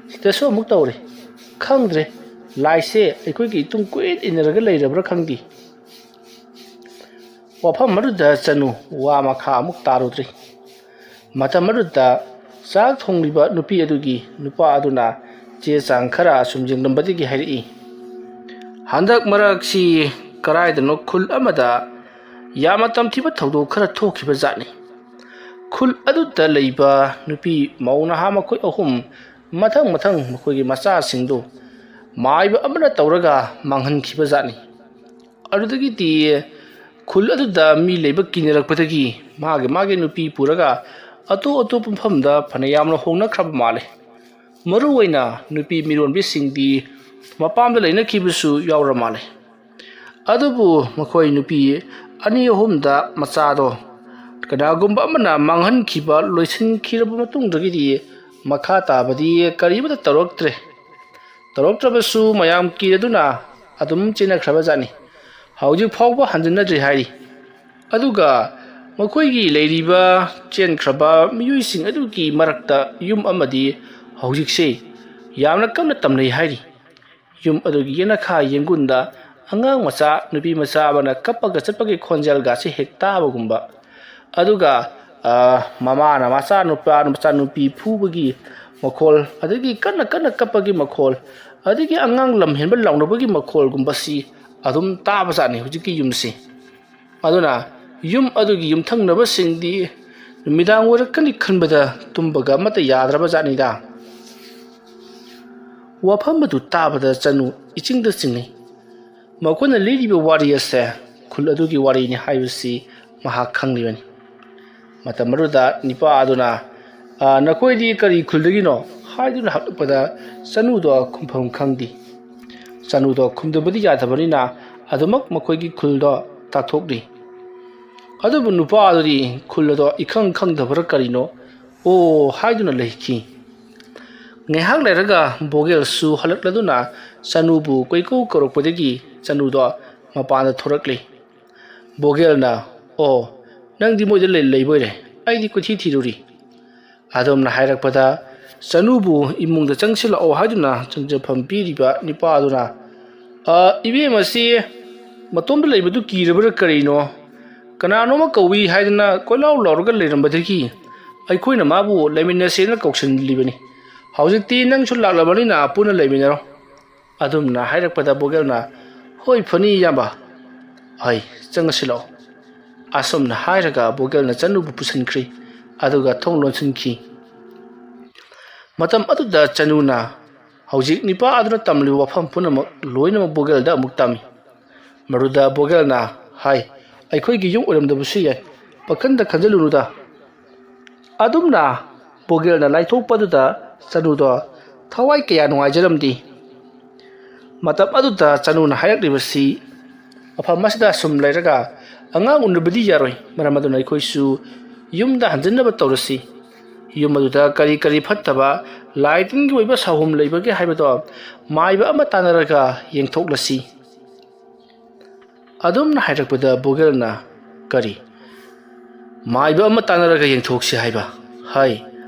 ꯁꯤꯗꯁꯨ ꯑꯃꯨꯛ ꯇꯧꯔꯦ꯫ ꯈꯪꯗ꯭ꯔꯦ, ꯂꯥꯏꯁꯦ ꯑꯩꯈꯣꯏꯒꯤ ꯏꯇꯨꯡ ꯀꯣꯏꯏꯟ ꯏꯟꯅꯔꯒ ꯂꯩꯔꯕ꯭ꯔꯥ ꯈꯪꯗꯦ"꯫ ꯋꯥꯐꯝ ꯑꯗꯨꯗ ꯆꯅꯨ ꯋꯥ ꯃꯈꯥ ꯑꯃꯨꯛ ꯇꯥꯔꯨꯗ꯭ꯔꯤ꯫ ꯃꯇꯝ ꯑꯗꯨꯗ ꯆꯥꯛ ꯊꯣꯡꯂꯤꯕ ꯅꯨꯄꯤ ꯑꯗꯨꯒꯤ ꯅꯨꯄꯥ ꯑꯗꯨꯅ ꯆꯦ ꯆꯥꯡ ꯈꯔ ꯑꯁꯨꯝ ꯌꯦꯡꯂꯝꯕꯗꯒꯤ ꯍꯥꯏꯔꯛꯏ, "ꯍꯟꯗꯛ ꯃꯔꯛꯁꯤ ꯀꯗꯥꯏꯗꯅꯣ ꯈꯨꯜ ꯑꯃꯗ ꯌꯥꯝꯅ ꯇꯝꯊꯤꯕ ꯊꯧꯗꯣꯛ ꯈꯔ ꯊꯣꯛꯈꯤꯕ ꯖꯥꯠꯅꯤ꯫ ꯈꯨꯜ ꯑꯗꯨꯗ ꯂꯩꯕ ꯅꯨꯄꯤ ꯃꯧ ꯅꯍꯥ ꯃꯈꯣꯏ ꯑꯍꯨꯝ ꯃꯊꯪ ꯃꯊꯪ ꯃꯈꯣꯏꯒꯤ ꯃꯆꯥꯁꯤꯡꯗꯨ ꯃꯥꯏꯕ ꯑꯃꯅ ꯇꯧꯔꯒ ꯃꯥꯡꯍꯟꯈꯤꯕ ꯖꯥꯠꯅꯤ꯫ ꯑꯗꯨꯗꯒꯤꯗꯤ ꯈꯨꯜ ꯑꯗꯨꯗ ꯃꯤ ꯂꯩꯕ ꯀꯤꯅꯔꯛꯄꯗꯒꯤ ꯃꯥꯒꯤ ꯃꯥꯒꯤ ꯅꯨꯄꯤ ꯄꯨꯔꯒ ꯑꯇꯣꯞ ꯑꯇꯣꯞꯄ ꯃꯐꯝꯗ ꯐꯅꯌꯥꯝꯅ ꯍꯣꯡꯅꯈ꯭ꯔꯕ ꯃꯥꯜꯂꯦ꯫ ꯃꯔꯨꯑꯣꯏꯅ ꯅꯨꯄꯤ ꯃꯤꯔꯣꯟꯕꯤꯁꯤꯡꯗꯤ ꯃꯄꯥꯝꯗ ꯂꯩꯅꯈꯤꯕꯁꯨ ꯌꯥꯎꯔ ꯃꯥꯜꯂꯦ꯫ ꯑꯗꯨꯕꯨ ꯃꯈꯣꯏ ꯅꯨꯄꯤ ꯑꯅꯤ ꯑꯍꯨꯝꯗ ꯃꯆꯥꯗꯣ ꯀꯅꯥꯒꯨꯝꯕ ꯑꯃꯅ ꯃꯥꯡꯍꯟꯈꯤꯕ ꯂꯣꯏꯁꯤꯟꯈꯤꯔꯕ ꯃꯇꯨꯡꯗꯒꯤꯗꯤ ꯃꯈꯥ ꯇꯥꯕꯗꯤ ꯀꯔꯤꯃꯠꯇ ꯇꯧꯔꯛꯇ꯭ꯔꯦ꯫ ꯇꯧꯔꯛꯇ꯭ꯔꯕꯁꯨ ꯃꯌꯥꯝ ꯀꯤꯔꯗꯨꯅ ꯑꯗꯨꯝ ꯆꯦꯟꯅꯈ꯭ꯔꯕ ꯖꯥꯠꯅꯤ꯫ ꯍꯧꯖꯤꯛ ꯐꯥꯎꯕ ꯍꯟꯖꯤꯟꯅꯗ꯭ꯔꯤ" ꯍꯥꯏꯔꯤ꯫ ꯑꯗꯨꯒ ꯃꯈꯣꯏꯒꯤ ꯂꯩꯔꯤꯕ ꯆꯦꯟꯈ꯭ꯔꯕ ꯃꯤꯑꯣꯏꯁꯤꯡ ꯑꯗꯨꯒꯤ ꯃꯔꯛꯇ ꯌꯨꯝ ꯑꯃꯗꯤ ꯍꯧꯖꯤꯛꯁꯦ ꯌꯥꯝꯅ ꯀꯟꯅ ꯇꯝꯅꯩ ꯍꯥꯏꯔꯤ꯫ ꯌꯨꯝ ꯑꯗꯨꯒꯤ ꯌꯦꯅꯈꯥ ꯌꯦꯡꯒꯨꯟꯗ ꯑꯉꯥꯡ ꯃꯆꯥ, ꯅꯨꯄꯤ ꯃꯆꯥ ꯑꯃꯅ ꯀꯞꯄꯒ ꯆꯠꯄꯒꯤ ꯈꯣꯟꯖꯦꯜꯒꯁꯦ ꯍꯦꯛ ꯇꯥꯕꯒꯨꯝꯕ, ꯑꯗꯨꯒ, ꯑ, ꯃꯃꯥꯅ ꯃꯆꯥꯅꯨꯄꯥ, ꯃꯆꯥꯅꯨꯄꯤ ꯐꯨꯕꯒꯤ ꯃꯈꯣꯜ, ꯑꯗꯒꯤ ꯀꯟꯅ ꯀꯟꯅ ꯀꯞꯄꯒꯤ ꯃꯈꯣꯜ, ꯑꯗꯒꯤ ꯑꯉꯥꯡ ꯂꯝꯍꯦꯟꯕ ꯂꯥꯎꯅꯕꯒꯤ ꯃꯈꯣꯜꯒꯨꯝꯕꯁꯤ ꯑꯗꯨꯝ ꯇꯥꯕꯖꯥꯠꯅꯤ ꯍꯧꯖꯤꯛꯀꯤ ꯌꯨꯝꯁꯤ꯫ ꯑꯗꯨꯅ ꯌꯨꯝ ꯑꯗꯨꯒꯤ ꯌꯨꯝꯊꯪꯅꯕꯁꯤꯡꯗꯤ ꯅꯨꯃꯤꯗꯥꯡ ꯑꯣꯏꯔꯛꯀꯅꯤ ꯈꯟꯕꯗ ꯇꯨꯝꯕꯒ ꯑꯃꯠꯇ ꯌꯥꯗ꯭ꯔꯕ ꯖꯥꯠꯅꯤꯗ꯫ ꯋꯥꯐꯝ ꯑꯗꯨ ꯇꯥꯕꯗ ꯆꯅꯨ ꯏꯆꯤꯡꯗ ꯆꯤꯡꯅꯩ꯫ ꯃꯈꯣꯏꯅ ꯂꯤꯔꯤꯕ ꯋꯥꯔꯤ ꯑꯁꯦ ꯈꯨꯜ ꯑꯗꯨꯒꯤ ꯋꯥꯔꯤꯅꯤ ꯍꯥꯏꯕꯁꯤ ꯃꯍꯥꯛ ꯈꯪꯂꯤꯕꯅꯤ꯫ ꯃꯇꯝ ꯑꯗꯨꯗ ꯅꯤꯄꯥ ꯑꯗꯨꯅ, "ꯑ, ꯅꯈꯣꯏꯗꯤ ꯀꯔꯤ ꯈꯨꯜꯗꯒꯤꯅꯣ?" ꯍꯥꯏꯗꯨꯅ ꯍꯪꯂꯛꯄꯗ ꯆꯅꯨꯗꯣ ꯈꯨꯝꯐꯝ ꯈꯪꯗꯦ꯫ ꯆꯅꯨꯗꯣ ꯈꯨꯝꯗꯕꯗꯤ ꯌꯥꯗꯕꯅꯤꯅ ꯑꯗꯨꯃꯛ ꯃꯈꯣꯏꯒꯤ ꯈꯨꯜꯗꯣ ꯇꯥꯛꯊꯣꯛꯂꯤ꯫ ꯑꯗꯨꯕꯨ ꯅꯨꯄꯥ ꯑꯗꯨꯗꯤ ꯈꯨꯜ ꯑꯗꯣ ꯏꯈꯪ ꯈꯪꯗꯕ꯭ꯔꯥ ꯀꯔꯤꯅꯣ "ꯑꯣ" ꯍꯥꯏꯗꯨꯅ ꯂꯩꯈꯤ꯫ ꯉꯥꯏꯍꯥꯛ ꯂꯩꯔꯒ ꯕꯣꯒꯦꯜꯁꯨ ꯍꯜꯂꯛꯂꯗꯨꯅ ꯆꯅꯨꯕꯨ ꯀꯣꯏꯀꯧ ꯀꯧꯔꯛꯄꯗꯒꯤ ꯆꯅꯨꯗꯣ ꯃꯄꯥꯟꯗ ꯊꯣꯔꯛꯂꯤ꯫ ꯕꯣꯒꯦꯜꯅ, "ꯑꯣ, ꯅꯪꯗꯤ ꯃꯣꯏꯗ ꯂꯩ-, ꯂꯩꯕꯣꯏꯔꯦ꯫ ꯑꯩꯗꯤ ꯀꯣꯏꯊꯤ ꯊꯤꯔꯨꯔꯤ"꯫ ꯑꯗꯨꯝꯅ ꯍꯥꯏꯔꯛꯄꯗ ꯆꯅꯨꯕꯨ ꯏꯃꯨꯡꯗ ꯆꯪꯁꯤꯜꯂꯛꯑꯣ ꯍꯥꯏꯗꯨꯅ ꯆꯪꯖꯐꯝ ꯄꯤꯔꯤꯕ ꯅꯨꯄꯥ ꯑꯗꯨꯅ, "ꯑ, ꯏꯕꯦꯝꯃꯁꯤ ꯃꯇꯣꯝꯇ ꯂꯩꯕꯗꯨ ꯀꯤꯔꯕ꯭ꯔꯥ ꯀꯔꯤꯅꯣ? ꯀꯅꯥꯅꯣꯃ ꯀꯧꯏ ꯍꯥꯏꯗꯅ ꯀꯣꯏꯂꯥꯎ ꯂꯥꯎꯔꯒ ꯂꯩꯔꯝꯕꯗꯒꯤ ꯑꯩꯈꯣꯏꯅ ꯃꯥꯕꯨ ꯂꯩꯃꯤꯟꯅꯁꯦꯅ ꯀꯧꯁꯤꯜꯂꯤꯕꯅꯤ꯫ ꯍꯧꯖꯤꯛꯇꯤ ꯅꯪꯁꯨ ꯂꯥꯛꯂꯕꯅꯤꯅ ꯄꯨꯟꯅ ꯂꯩꯃꯤꯟꯅꯔꯣ"꯫ ꯑꯗꯨꯝꯅ ꯍꯥꯏꯔꯛꯄꯗ ꯕꯣꯒꯦꯜꯅ, "ꯍꯣꯏ, ꯐꯅꯤ ꯏꯌꯥꯝꯕ꯫ ꯍꯣꯏ, ꯆꯪꯉꯁꯤ ꯂꯥꯛꯑꯣ"꯫ ꯑꯁꯨꯝꯅ ꯍꯥꯏꯔꯒ ꯕꯣꯒꯦꯜꯅ ꯆꯅꯨꯕꯨ ꯄꯨꯁꯤꯟꯈ꯭ꯔꯤ, ꯑꯗꯨꯒ ꯊꯣꯡ ꯂꯣꯟꯁꯤꯟꯈꯤ꯫ ꯃꯇꯝ ꯑꯗꯨꯗ ꯆꯅꯨꯅ ꯍꯧꯖꯤꯛ ꯅꯨꯄꯥ ꯑꯗꯨꯅ ꯇꯝꯂꯤꯕ ꯋꯥꯐꯝ ꯄꯨꯝꯅꯃꯛ ꯂꯣꯏꯅꯃꯛ ꯕꯣꯒꯦꯜꯗ ꯑꯃꯨꯛ ꯇꯝꯃꯤ꯫ ꯃꯗꯨꯗ ꯕꯣꯒꯦꯜꯅ ꯍꯥꯏ, "ꯑꯩꯈꯣꯏꯒꯤ ꯌꯨꯝ ꯑꯣꯏꯔꯝꯗꯕꯁꯨ ꯌꯥꯏ, ꯄꯥꯈꯟꯗ ꯈꯟꯖꯤꯜꯂꯨꯅꯨꯗ"꯫ ꯑꯗꯨꯝꯅ ꯕꯣꯒꯦꯜꯅ ꯂꯥꯏꯊꯣꯛꯄꯗꯨꯗ ꯆꯅꯨꯗꯣ ꯊꯋꯥꯏ ꯀꯌꯥ ꯅꯨꯡꯉꯥꯏꯖꯔꯝꯗꯦ꯫ ꯃꯇꯝ ꯑꯗꯨꯗ ꯆꯅꯨꯅ ꯍꯥꯏꯔꯛꯂꯤꯕꯁꯤ, "ꯃꯐꯝ ꯑꯁꯤꯗ ꯁꯨꯝ ꯂꯩꯔꯒ ꯑꯉꯥꯡ ꯎꯅꯕꯗꯤ ꯌꯥꯔꯣꯏ, ꯃꯔꯝ ꯑꯗꯨꯅ ꯑꯩꯈꯣꯏꯁꯨ ꯌꯨꯝꯗ ꯍꯟꯖꯤꯟꯅꯕ ꯇꯧꯔꯁꯤ꯫ ꯌꯨꯝ ꯑꯗꯨꯗ ꯀꯔꯤ ꯀꯔꯤ ꯐꯠꯇꯕ ꯂꯥꯏ ꯇꯤꯟꯒꯤ ꯑꯣꯏꯕ ꯁꯥꯍꯨꯝ ꯂꯩꯕꯒꯦ ꯍꯥꯏꯕꯗꯣ ꯃꯥꯏꯕ ꯑꯃ ꯇꯥꯟꯅꯔꯒ ꯌꯦꯡꯊꯣꯛꯂꯁꯤ"꯫ ꯑꯗꯨꯝꯅ ꯍꯥꯏꯔꯛꯄꯗ ꯕꯣꯒꯦꯜꯅ, "ꯀꯔꯤ? ꯃꯥꯏꯕ ꯑꯃ ꯇꯥꯟꯅꯔꯒ ꯌꯦꯡꯊꯣꯛꯁꯤ ꯍꯥꯏꯕ? ꯍꯥꯏ,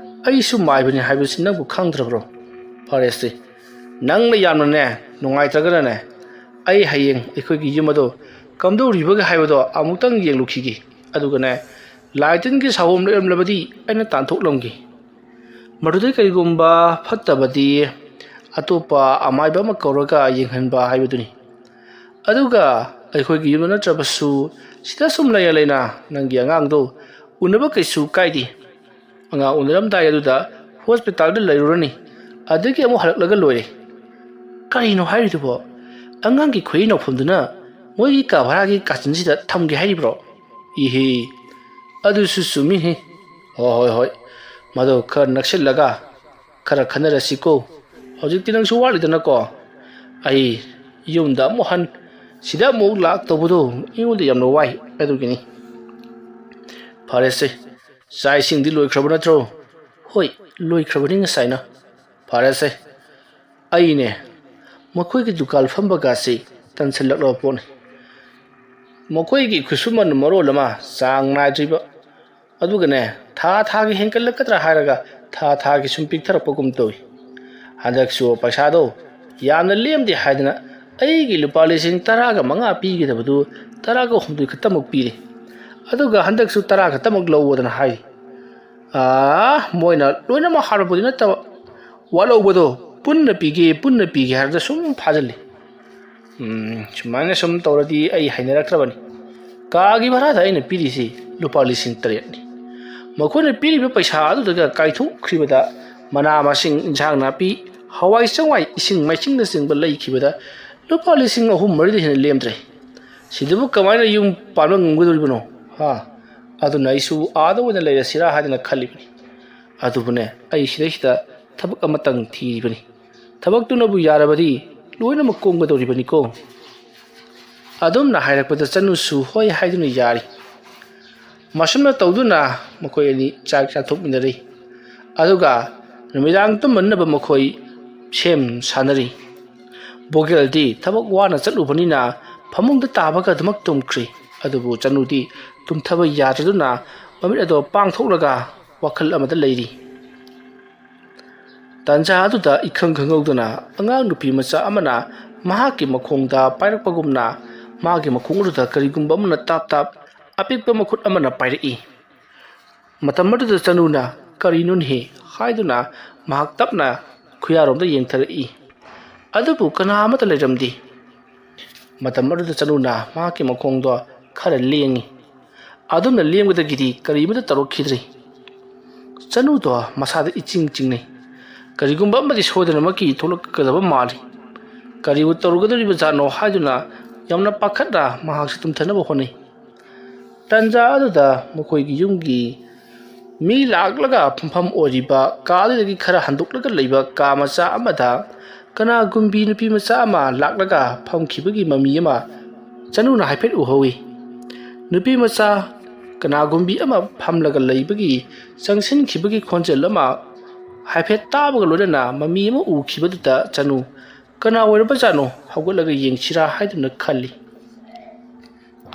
ꯑꯩꯁꯨ ꯃꯥꯏꯕꯅꯤ ꯍꯥꯏꯕꯁꯤ ꯅꯪꯕꯨ ꯈꯪꯗ꯭ꯔꯕ꯭ꯔꯣ? ꯐꯔꯦꯁꯦ, ꯅꯪꯅ ꯌꯥꯝꯅꯅꯦ ꯅꯨꯡꯉꯥꯏꯇ꯭ꯔꯒꯅꯅꯦ, ꯑꯩ ꯍꯌꯦꯡ ꯑꯩꯈꯣꯏꯒꯤ ꯌꯨꯝ ꯑꯗꯣ ꯀꯝꯗꯧꯔꯤꯕꯒꯦ ꯍꯥꯏꯕꯗꯣ ꯑꯃꯨꯛꯇꯪ ꯌꯦꯡꯂꯨꯈꯤꯒꯦ꯫ ꯑꯗꯨꯒꯅꯦ, ꯂꯥꯏ ꯇꯤꯟꯒꯤ ꯁꯥꯍꯣꯝ ꯂꯩꯔꯝꯂꯕꯗꯤ ꯑꯩꯅ ꯇꯥꯟꯊꯣꯛꯂꯝꯒꯦ꯫ ꯃꯗꯨꯗꯩ ꯀꯔꯤꯒꯨꯝꯕ ꯐꯠꯇꯕꯗꯤ ꯑꯇꯣꯞꯄ ꯑꯃꯥꯏꯕ ꯑꯃ ꯀꯧꯔꯒ ꯌꯦꯡꯍꯟꯕ ꯍꯥꯏꯕꯗꯨꯅꯤ꯫ ꯑꯗꯨꯒ ꯑꯩꯈꯣꯏꯒꯤ ꯌꯨꯝꯗ ꯅꯠꯇ꯭ꯔꯕꯁꯨ ꯁꯤꯗ ꯁꯨꯝ ꯂꯩꯅ ꯂꯩꯅ ꯅꯪꯒꯤ ꯑꯉꯥꯡꯗꯣ ꯎꯅꯕ ꯀꯩꯁꯨ ꯀꯥꯏꯗꯦ꯫ ꯑꯉꯥꯡ ꯎꯅꯔꯝꯗꯥꯏ ꯑꯗꯨꯗ ꯍꯣꯁꯄꯤꯇꯥꯜꯗ ꯂꯩꯔꯨꯔꯅꯤ, ꯑꯗꯒꯤ ꯑꯃꯨꯛ ꯍꯜꯂꯛꯂꯒ ꯂꯣꯏꯔꯦ"꯫ "ꯀꯔꯤꯅꯣ ꯍꯥꯏꯔꯤꯗꯨꯕꯣ? ꯑꯉꯥꯡꯒꯤ ꯈꯣꯏꯔꯤ ꯅꯧꯐꯝꯗꯨꯅ ꯃꯣꯏꯒꯤ ꯀꯥ ꯚꯔꯥꯒꯤ ꯀꯥꯆꯤꯟꯁꯤꯗ ꯊꯝꯒꯦ ꯍꯥꯏꯔꯤꯕ꯭ꯔꯣ? ꯏꯍꯦ, ꯑꯗꯨꯁꯨ ꯆꯨꯝꯃꯤꯍꯦ꯫ ꯍꯣꯏ, ꯍꯣꯏ, ꯍꯣꯏ, ꯃꯗꯨ ꯈꯔ ꯅꯛꯁꯤꯜꯂꯒ ꯈꯔ ꯈꯟꯅꯔꯁꯤꯀꯣ꯫ ꯍꯧꯖꯤꯛꯇꯤ ꯅꯪꯁꯨ ꯋꯥꯠꯂꯤꯗꯅꯀꯣ꯫ ꯑꯩ ꯌꯨꯝꯗ ꯑꯃꯨꯛ ꯍꯟ, ꯁꯤꯗ ꯑꯃꯨꯛ ꯂꯥꯛꯇꯧꯕꯗꯣ ꯑꯩꯉꯣꯟꯗ ꯌꯥꯝꯅ ꯋꯥꯏ, ꯑꯗꯨꯒꯤꯅꯤ꯫ ꯐꯔꯦꯁꯦ, ꯆꯥꯛ ꯏꯁꯤꯡꯗꯤ ꯂꯣꯏꯈ꯭ꯔꯕ ꯅꯠꯇ꯭ꯔꯣ? ꯍꯣꯏ, ꯂꯣꯏꯈ꯭ꯔꯕꯅꯤ ꯉꯁꯥꯏꯅ꯫ ꯐꯔꯦꯁꯦ, ꯑꯩꯅꯦ, ꯃꯈꯣꯏꯒꯤ ꯗꯨꯀꯥꯟ ꯐꯝꯕꯒꯁꯤ ꯇꯟꯁꯤꯜꯂꯛꯂꯕ ꯄꯣꯠꯅꯤ꯫ ꯃꯈꯣꯏꯒꯤ ꯈꯨꯠꯁꯨꯃꯟ ꯃꯔꯣꯜ ꯑꯃ ꯆꯥꯡ ꯅꯥꯏꯗ꯭ꯔꯤꯕ, ꯑꯗꯨꯒꯅꯦ, ꯊꯥ ꯊꯥꯒꯤ ꯍꯦꯟꯒꯠꯂꯛꯀꯗ꯭ꯔꯥ ꯍꯥꯏꯔꯒ ꯊꯥ ꯊꯥꯒꯤ ꯁꯨꯝ ꯄꯤꯛꯊꯔꯛꯄꯒꯨꯝ ꯇꯧꯏ꯫ ꯍꯟꯗꯛꯁꯨ ꯄꯩꯁꯥꯗꯣ ꯌꯥꯝꯅ ꯂꯦꯝꯗꯦ ꯍꯥꯏꯗꯅ ꯑꯩꯒꯤ ꯂꯨꯄꯥ ꯂꯤꯁꯤꯡ ꯇꯔꯥꯒ ꯃꯉꯥ ꯄꯤꯒꯗꯕꯗꯨ ꯇꯔꯥꯒ ꯍꯨꯝꯗꯣꯏ ꯈꯛꯇꯃꯛ ꯄꯤꯔꯤ꯫ ꯑꯗꯨꯒ ꯍꯟꯗꯛꯁꯨ ꯇꯔꯥ ꯈꯛꯇꯃꯛ ꯂꯧꯑꯣꯗꯅ ꯍꯥꯏꯔꯤ꯫ ꯑꯥ, ꯃꯣꯏꯅ ꯂꯣꯏꯅꯃꯛ ꯍꯥꯏꯔꯛꯄꯗꯤ ꯅꯠꯇꯕ, ꯋꯥꯠꯍꯧꯕꯗꯣ ꯄꯨꯟꯅ ꯄꯤꯒꯦ, ꯄꯨꯟꯅ ꯄꯤꯒꯦ ꯍꯥꯏꯔꯒ ꯁꯨꯝ ꯐꯥꯖꯤꯜꯂꯤ꯫ ꯎꯝ, ꯁꯨꯃꯥꯏꯅ ꯁꯨꯝ ꯇꯧꯔꯗꯤ ꯑꯩ ꯍꯩꯅꯔꯛꯇ꯭ꯔꯕꯅꯤ꯫ ꯀꯥꯒꯤ ꯚꯔꯥꯗ ꯑꯩꯅ ꯄꯤꯔꯤꯁꯤ ꯂꯨꯄꯥ ꯂꯤꯁꯤꯡ ꯇꯔꯦꯠꯅꯤ꯫ ꯃꯈꯣꯏꯅ ꯄꯤꯔꯤꯕ ꯄꯩꯁꯥ ꯑꯗꯨꯗꯒ ꯀꯥꯏꯊꯣꯛꯈ꯭ꯔꯤꯕꯗ ꯃꯅꯥ ꯃꯁꯤꯡ, ꯏꯟꯁꯥꯡ ꯅꯥꯄꯤ, ꯍꯋꯥꯏ ꯆꯦꯡꯋꯥꯏ, ꯏꯁꯤꯡ ꯃꯥꯏꯁꯤꯡꯅꯆꯤꯡꯕ ꯂꯩꯈꯤꯕꯗ ꯂꯨꯄꯥ ꯂꯤꯁꯤꯡ ꯑꯍꯨꯝ ꯃꯔꯤꯗ ꯍꯦꯟꯅ ꯂꯦꯝꯗ꯭ꯔꯦ꯫ ꯁꯤꯗꯕꯨ ꯀꯃꯥꯏꯅ ꯌꯨꯝ ꯄꯥꯟꯕ ꯉꯝꯒꯗꯧꯔꯤꯕꯅꯣ? ꯍꯥ? ꯑꯗꯨꯅ ꯑꯩꯁꯨ ꯑꯥꯗ ꯑꯣꯏꯅ ꯂꯩꯔꯁꯤꯔꯥ ꯍꯥꯏꯗꯅ ꯈꯜꯂꯤꯕꯅꯤ꯫ ꯑꯗꯨꯕꯨꯅꯦ, ꯑꯩ ꯁꯤꯗꯩꯁꯤꯗ ꯊꯕꯛ ꯑꯃꯇꯪ ꯊꯤꯔꯤꯕꯅꯤ꯫ ꯊꯕꯛꯇꯨꯅꯕꯨ ꯌꯥꯔꯕꯗꯤ ꯂꯣꯏꯅꯃꯛ ꯀꯣꯝꯒꯗꯧꯔꯤꯕꯅꯤꯀꯣ꯫ ꯑꯗꯨꯝꯅ ꯍꯥꯏꯔꯛꯄꯗ ꯆꯅꯨꯁꯨ ꯍꯣꯏ ꯍꯥꯏꯗꯨꯅ ꯌꯥꯔꯤ꯫ ꯃꯁꯨꯝꯅ ꯇꯧꯗꯨꯅ ꯃꯈꯣꯏ ꯑꯅꯤ ꯆꯥꯛ ꯆꯥꯊꯣꯛꯃꯤꯟꯅꯔꯤ꯫ ꯑꯗꯨꯒ ꯅꯨꯃꯤꯗꯥꯡ ꯇꯨꯝꯃꯅꯕ ꯃꯈꯣꯏ ꯁꯦꯝ ꯁꯥꯅꯔꯤ꯫ ꯕꯣꯒꯦꯜꯗꯤ ꯊꯕꯛ ꯋꯥꯅ ꯆꯠꯂꯨꯕꯅꯤꯅ ꯐꯃꯨꯡꯗ ꯇꯥꯕꯒ ꯑꯗꯨꯃꯛ ꯇꯨꯝꯈ꯭ꯔꯤ꯫ ꯑꯗꯨꯕꯨ ꯆꯅꯨꯗꯤ ꯇꯨꯝꯊꯕ ꯌꯥꯗ꯭ꯔꯗꯨꯅ ꯃꯃꯤꯠ ꯑꯗꯣ ꯄꯥꯡꯊꯣꯛꯂꯒ ꯋꯥꯈꯜ ꯑꯃꯗ ꯂꯩꯔꯤ꯫ ꯇꯥꯟꯖꯥ ꯑꯗꯨꯗ ꯏꯈꯪ ꯈꯪꯍꯧꯗꯅ ꯑꯉꯥꯡ ꯅꯨꯄꯤ ꯃꯆꯥ ꯑꯃꯅ ꯃꯍꯥꯛꯀꯤ ꯃꯈꯣꯡꯗ ꯄꯥꯏꯔꯛꯄꯒꯨꯝꯅ ꯃꯥꯒꯤ ꯃꯈꯣꯡ ꯑꯗꯨꯗ ꯀꯔꯤꯒꯨꯝꯕ ꯑꯃꯅ ꯇꯥꯞ ꯇꯥꯞ ꯑꯄꯤꯛꯄ ꯃꯈꯨꯠ ꯑꯃꯅ ꯄꯥꯏꯔꯛꯏ꯫ ꯃꯇꯝ ꯑꯗꯨꯗ ꯆꯅꯨꯅ "ꯀꯔꯤꯅꯣꯅꯦꯍꯦ?" ꯍꯥꯏꯗꯨꯅ ꯃꯍꯥꯛ ꯇꯞꯅ ꯈꯨꯌꯥꯔꯣꯝꯗ ꯌꯦꯡꯊꯔꯛꯏ꯫ ꯑꯗꯨꯕꯨ ꯀꯅꯥ ꯑꯃꯠꯇ ꯂꯩꯔꯝꯗꯦ꯫ ꯃꯇꯝ ꯑꯗꯨꯗ ꯆꯅꯨꯅ ꯃꯍꯥꯛꯀꯤ ꯃꯈꯣꯡꯗꯣ ꯈꯔ ꯂꯦꯡꯉꯤ꯫ ꯑꯗꯨꯝꯅ ꯂꯦꯡꯕꯗꯒꯤꯗꯤ ꯀꯔꯤꯃꯠꯇ ꯇꯧꯔꯛꯈꯤꯗ꯭ꯔꯦ꯫ ꯆꯅꯨꯗꯣ ꯃꯁꯥꯗ ꯏꯆꯤꯡ ꯆꯤꯡꯅꯩ꯫ ꯀꯔꯤꯒꯨꯝꯕ ꯑꯃꯗꯤ ꯁꯣꯏꯗꯅꯃꯛꯀꯤ ꯊꯣꯛꯂꯛꯀꯗꯕ ꯃꯥꯜꯂꯤ꯫ ꯀꯔꯤꯕꯨ ꯇꯧꯔꯨꯒꯗꯧꯔꯤꯕ ꯖꯥꯠꯅꯣ ꯍꯥꯏꯗꯨꯅ ꯌꯥꯝꯅ ꯄꯥꯈꯠꯅ ꯃꯍꯥꯛꯁꯨ ꯇꯨꯝꯊꯅꯕ ꯍꯣꯠꯅꯩ꯫ ꯇꯥꯟꯖꯥ ꯑꯗꯨꯗ ꯃꯈꯣꯏꯒꯤ ꯌꯨꯝꯒꯤ ꯃꯤ ꯂꯥꯛꯂꯒ ꯐꯝꯐꯝ ꯑꯣꯏꯔꯤꯕ ꯀꯥ ꯑꯗꯨꯗꯒꯤ ꯈꯔ ꯍꯟꯗꯣꯛꯂꯒ ꯂꯩꯕ ꯀꯥ ꯃꯆꯥ ꯑꯃꯗ ꯀꯅꯥꯒꯨꯝꯕꯤ ꯅꯨꯄꯤ ꯃꯆꯥ ꯑꯃ ꯂꯥꯛꯂꯒ ꯐꯝꯈꯤꯕꯒꯤ ꯃꯃꯤ ꯑꯃ ꯆꯅꯨꯅ ꯍꯥꯏꯐꯦꯠ ꯎꯍꯧꯏ꯫ ꯅꯨꯄꯤ ꯃꯆꯥ ꯀꯅꯥꯒꯨꯝꯕꯤ ꯑꯃ ꯐꯝꯂꯒ ꯂꯩꯕꯒꯤ ꯆꯪꯁꯤꯟꯈꯤꯕꯒꯤ ꯈꯣꯟꯖꯦꯜ ꯑꯃ ꯍꯥꯏꯐꯦꯠ ꯇꯥꯕꯒ ꯂꯣꯏꯅꯅ ꯃꯃꯤ ꯑꯃ ꯎꯈꯤꯕꯗꯨꯗ ꯆꯅꯨ "ꯀꯅꯥ ꯑꯣꯏꯔꯕꯖꯥꯠꯅꯣ? ꯍꯧꯒꯠꯂꯒ ꯌꯦꯡꯁꯤꯔꯥ?" ꯍꯥꯏꯗꯨꯅ ꯈꯜꯂꯤ꯫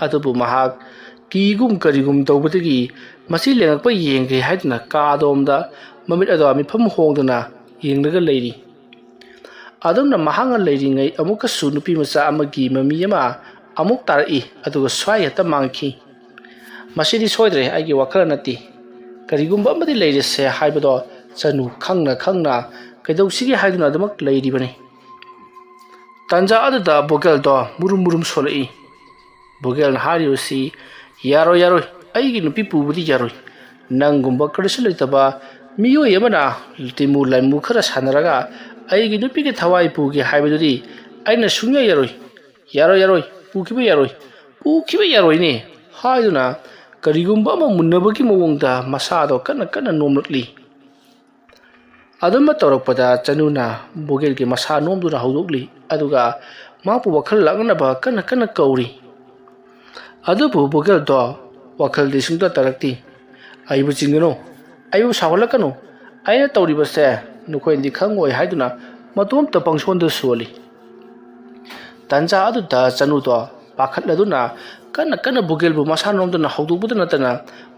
ꯑꯗꯨꯕꯨ ꯃꯍꯥꯛ ꯀꯤꯒꯨꯝ ꯀꯔꯤꯒꯨꯝ ꯇꯧꯕꯗꯒꯤ ꯃꯁꯤ ꯂꯦꯡꯉꯛꯄ ꯌꯦꯡꯒꯦ ꯍꯥꯏꯗꯨꯅ ꯀꯥ ꯑꯗꯣꯝꯗ ꯃꯃꯤꯠ ꯑꯗꯣ ꯃꯤꯐꯝ ꯍꯣꯡꯗꯨꯅ ꯌꯦꯡꯂꯒ ꯂꯩꯔꯤ꯫ ꯑꯗꯨꯝꯅ ꯃꯍꯥꯛꯅ ꯂꯩꯔꯤꯉꯩ ꯑꯃꯨꯛꯀꯁꯨ ꯅꯨꯄꯤ ꯃꯆꯥ ꯑꯃꯒꯤ ꯃꯃꯤ ꯑꯃ ꯑꯃꯨꯛ ꯇꯥꯔꯛꯏ, ꯑꯗꯨꯒ ꯁ꯭ꯋꯥꯏ ꯍꯦꯛꯇ ꯃꯥꯡꯈꯤ꯫ "ꯃꯁꯤꯗꯤ ꯁꯣꯏꯗ꯭ꯔꯦ, ꯑꯩꯒꯤ ꯋꯥꯈꯜ ꯅꯠꯇꯦ꯫ ꯀꯔꯤꯒꯨꯝꯕ ꯑꯃꯗꯤ ꯂꯩꯔꯦꯁꯦ" ꯍꯥꯏꯕꯗꯣ ꯆꯅꯨ ꯈꯪꯅ ꯈꯪꯅ ꯀꯩꯗꯧꯁꯤꯒꯦ ꯍꯥꯏꯗꯨꯅ ꯑꯗꯨꯃꯛ ꯂꯩꯔꯤꯕꯅꯤ꯫ ꯇꯥꯟꯖꯥ ꯑꯗꯨꯗ ꯕꯣꯒꯦꯜꯗꯣ ꯃꯨꯔꯨꯝ ꯃꯨꯔꯨꯝ ꯁꯣꯜꯂꯛꯏ꯫ ꯕꯣꯒꯦꯜꯅ ꯍꯥꯏꯔꯤꯕꯁꯤ, "ꯌꯥꯔꯣꯏ, ꯌꯥꯔꯣꯏ, ꯑꯩꯒꯤ ꯅꯨꯄꯤ ꯄꯨꯕꯗꯤ ꯌꯥꯔꯣꯏ꯫ ꯅꯪꯒꯨꯝꯕ ꯀꯔꯤꯁꯨ ꯂꯩꯇꯕ ꯃꯤꯑꯣꯏ ꯑꯃꯅ ꯇꯤꯃꯨ ꯂꯥꯏꯃꯨ ꯈꯔ ꯁꯥꯟꯅꯔꯒ ꯑꯩꯒꯤ ꯅꯨꯄꯤꯒꯤ ꯊꯋꯥꯏ ꯄꯨꯒꯦ ꯍꯥꯏꯕꯗꯨꯗꯤ ꯑꯩꯅ ꯁꯨꯡꯌꯥ ꯌꯥꯔꯣꯏ꯫ ꯌꯥꯔꯣꯏ, ꯌꯥꯔꯣꯏ, ꯄꯨꯈꯤꯕ ꯌꯥꯔꯣꯏ, ꯄꯨꯈꯤꯕ ꯌꯥꯔꯣꯏꯅꯦ" ꯍꯥꯏꯗꯨꯅ ꯀꯔꯤꯒꯨꯝꯕ ꯑꯃ ꯃꯨꯟꯅꯕꯒꯤ ꯃꯑꯣꯡꯗ ꯃꯁꯥꯗꯣ ꯀꯟꯅ ꯀꯟꯅ ꯅꯣꯝꯂꯛꯂꯤ꯫ ꯑꯗꯨꯝꯕ ꯇꯧꯔꯛꯄꯗ ꯆꯅꯨꯅ ꯕꯣꯒꯦꯜꯒꯤ ꯃꯁꯥ ꯅꯣꯝꯗꯨꯅ ꯍꯧꯗꯣꯛꯂꯤ, ꯑꯗꯨꯒ ꯃꯍꯥꯛꯄꯨ ꯋꯥꯈꯜ ꯂꯥꯛꯅꯅꯕ ꯀꯟꯅ ꯀꯟꯅ ꯀꯧꯔꯤ꯫ ꯑꯗꯨꯕꯨ ꯕꯣꯒꯦꯜꯗꯣ ꯋꯥꯈꯜꯗꯤ ꯁꯨꯡꯇ ꯇꯥꯔꯛꯇꯦ꯫ "ꯑꯩꯕꯨ ꯆꯤꯡꯒꯅꯨ, ꯑꯩꯕꯨ ꯁꯥꯎꯍꯜꯂꯛꯀꯅꯨ, ꯑꯩꯅ ꯇꯧꯔꯤꯕꯁꯦ ꯅꯈꯣꯏꯅꯗꯤ ꯈꯪꯉꯣꯏ" ꯍꯥꯏꯗꯨꯅ ꯃꯇꯣꯝꯇ ꯄꯪꯁꯣꯟꯗ ꯁꯣꯜꯂꯤ꯫ ꯇꯥꯟꯖꯥ ꯑꯗꯨꯗ ꯆꯅꯨꯗꯣ ꯄꯥꯈꯠꯂꯗꯨꯅ ꯀꯟꯅ ꯀꯟꯅ ꯕꯣꯒꯦꯜꯕꯨ ꯃꯁꯥ ꯅꯣꯝꯗꯨꯅ ꯍꯧꯗꯣꯛꯄꯗ ꯅꯠꯇꯅ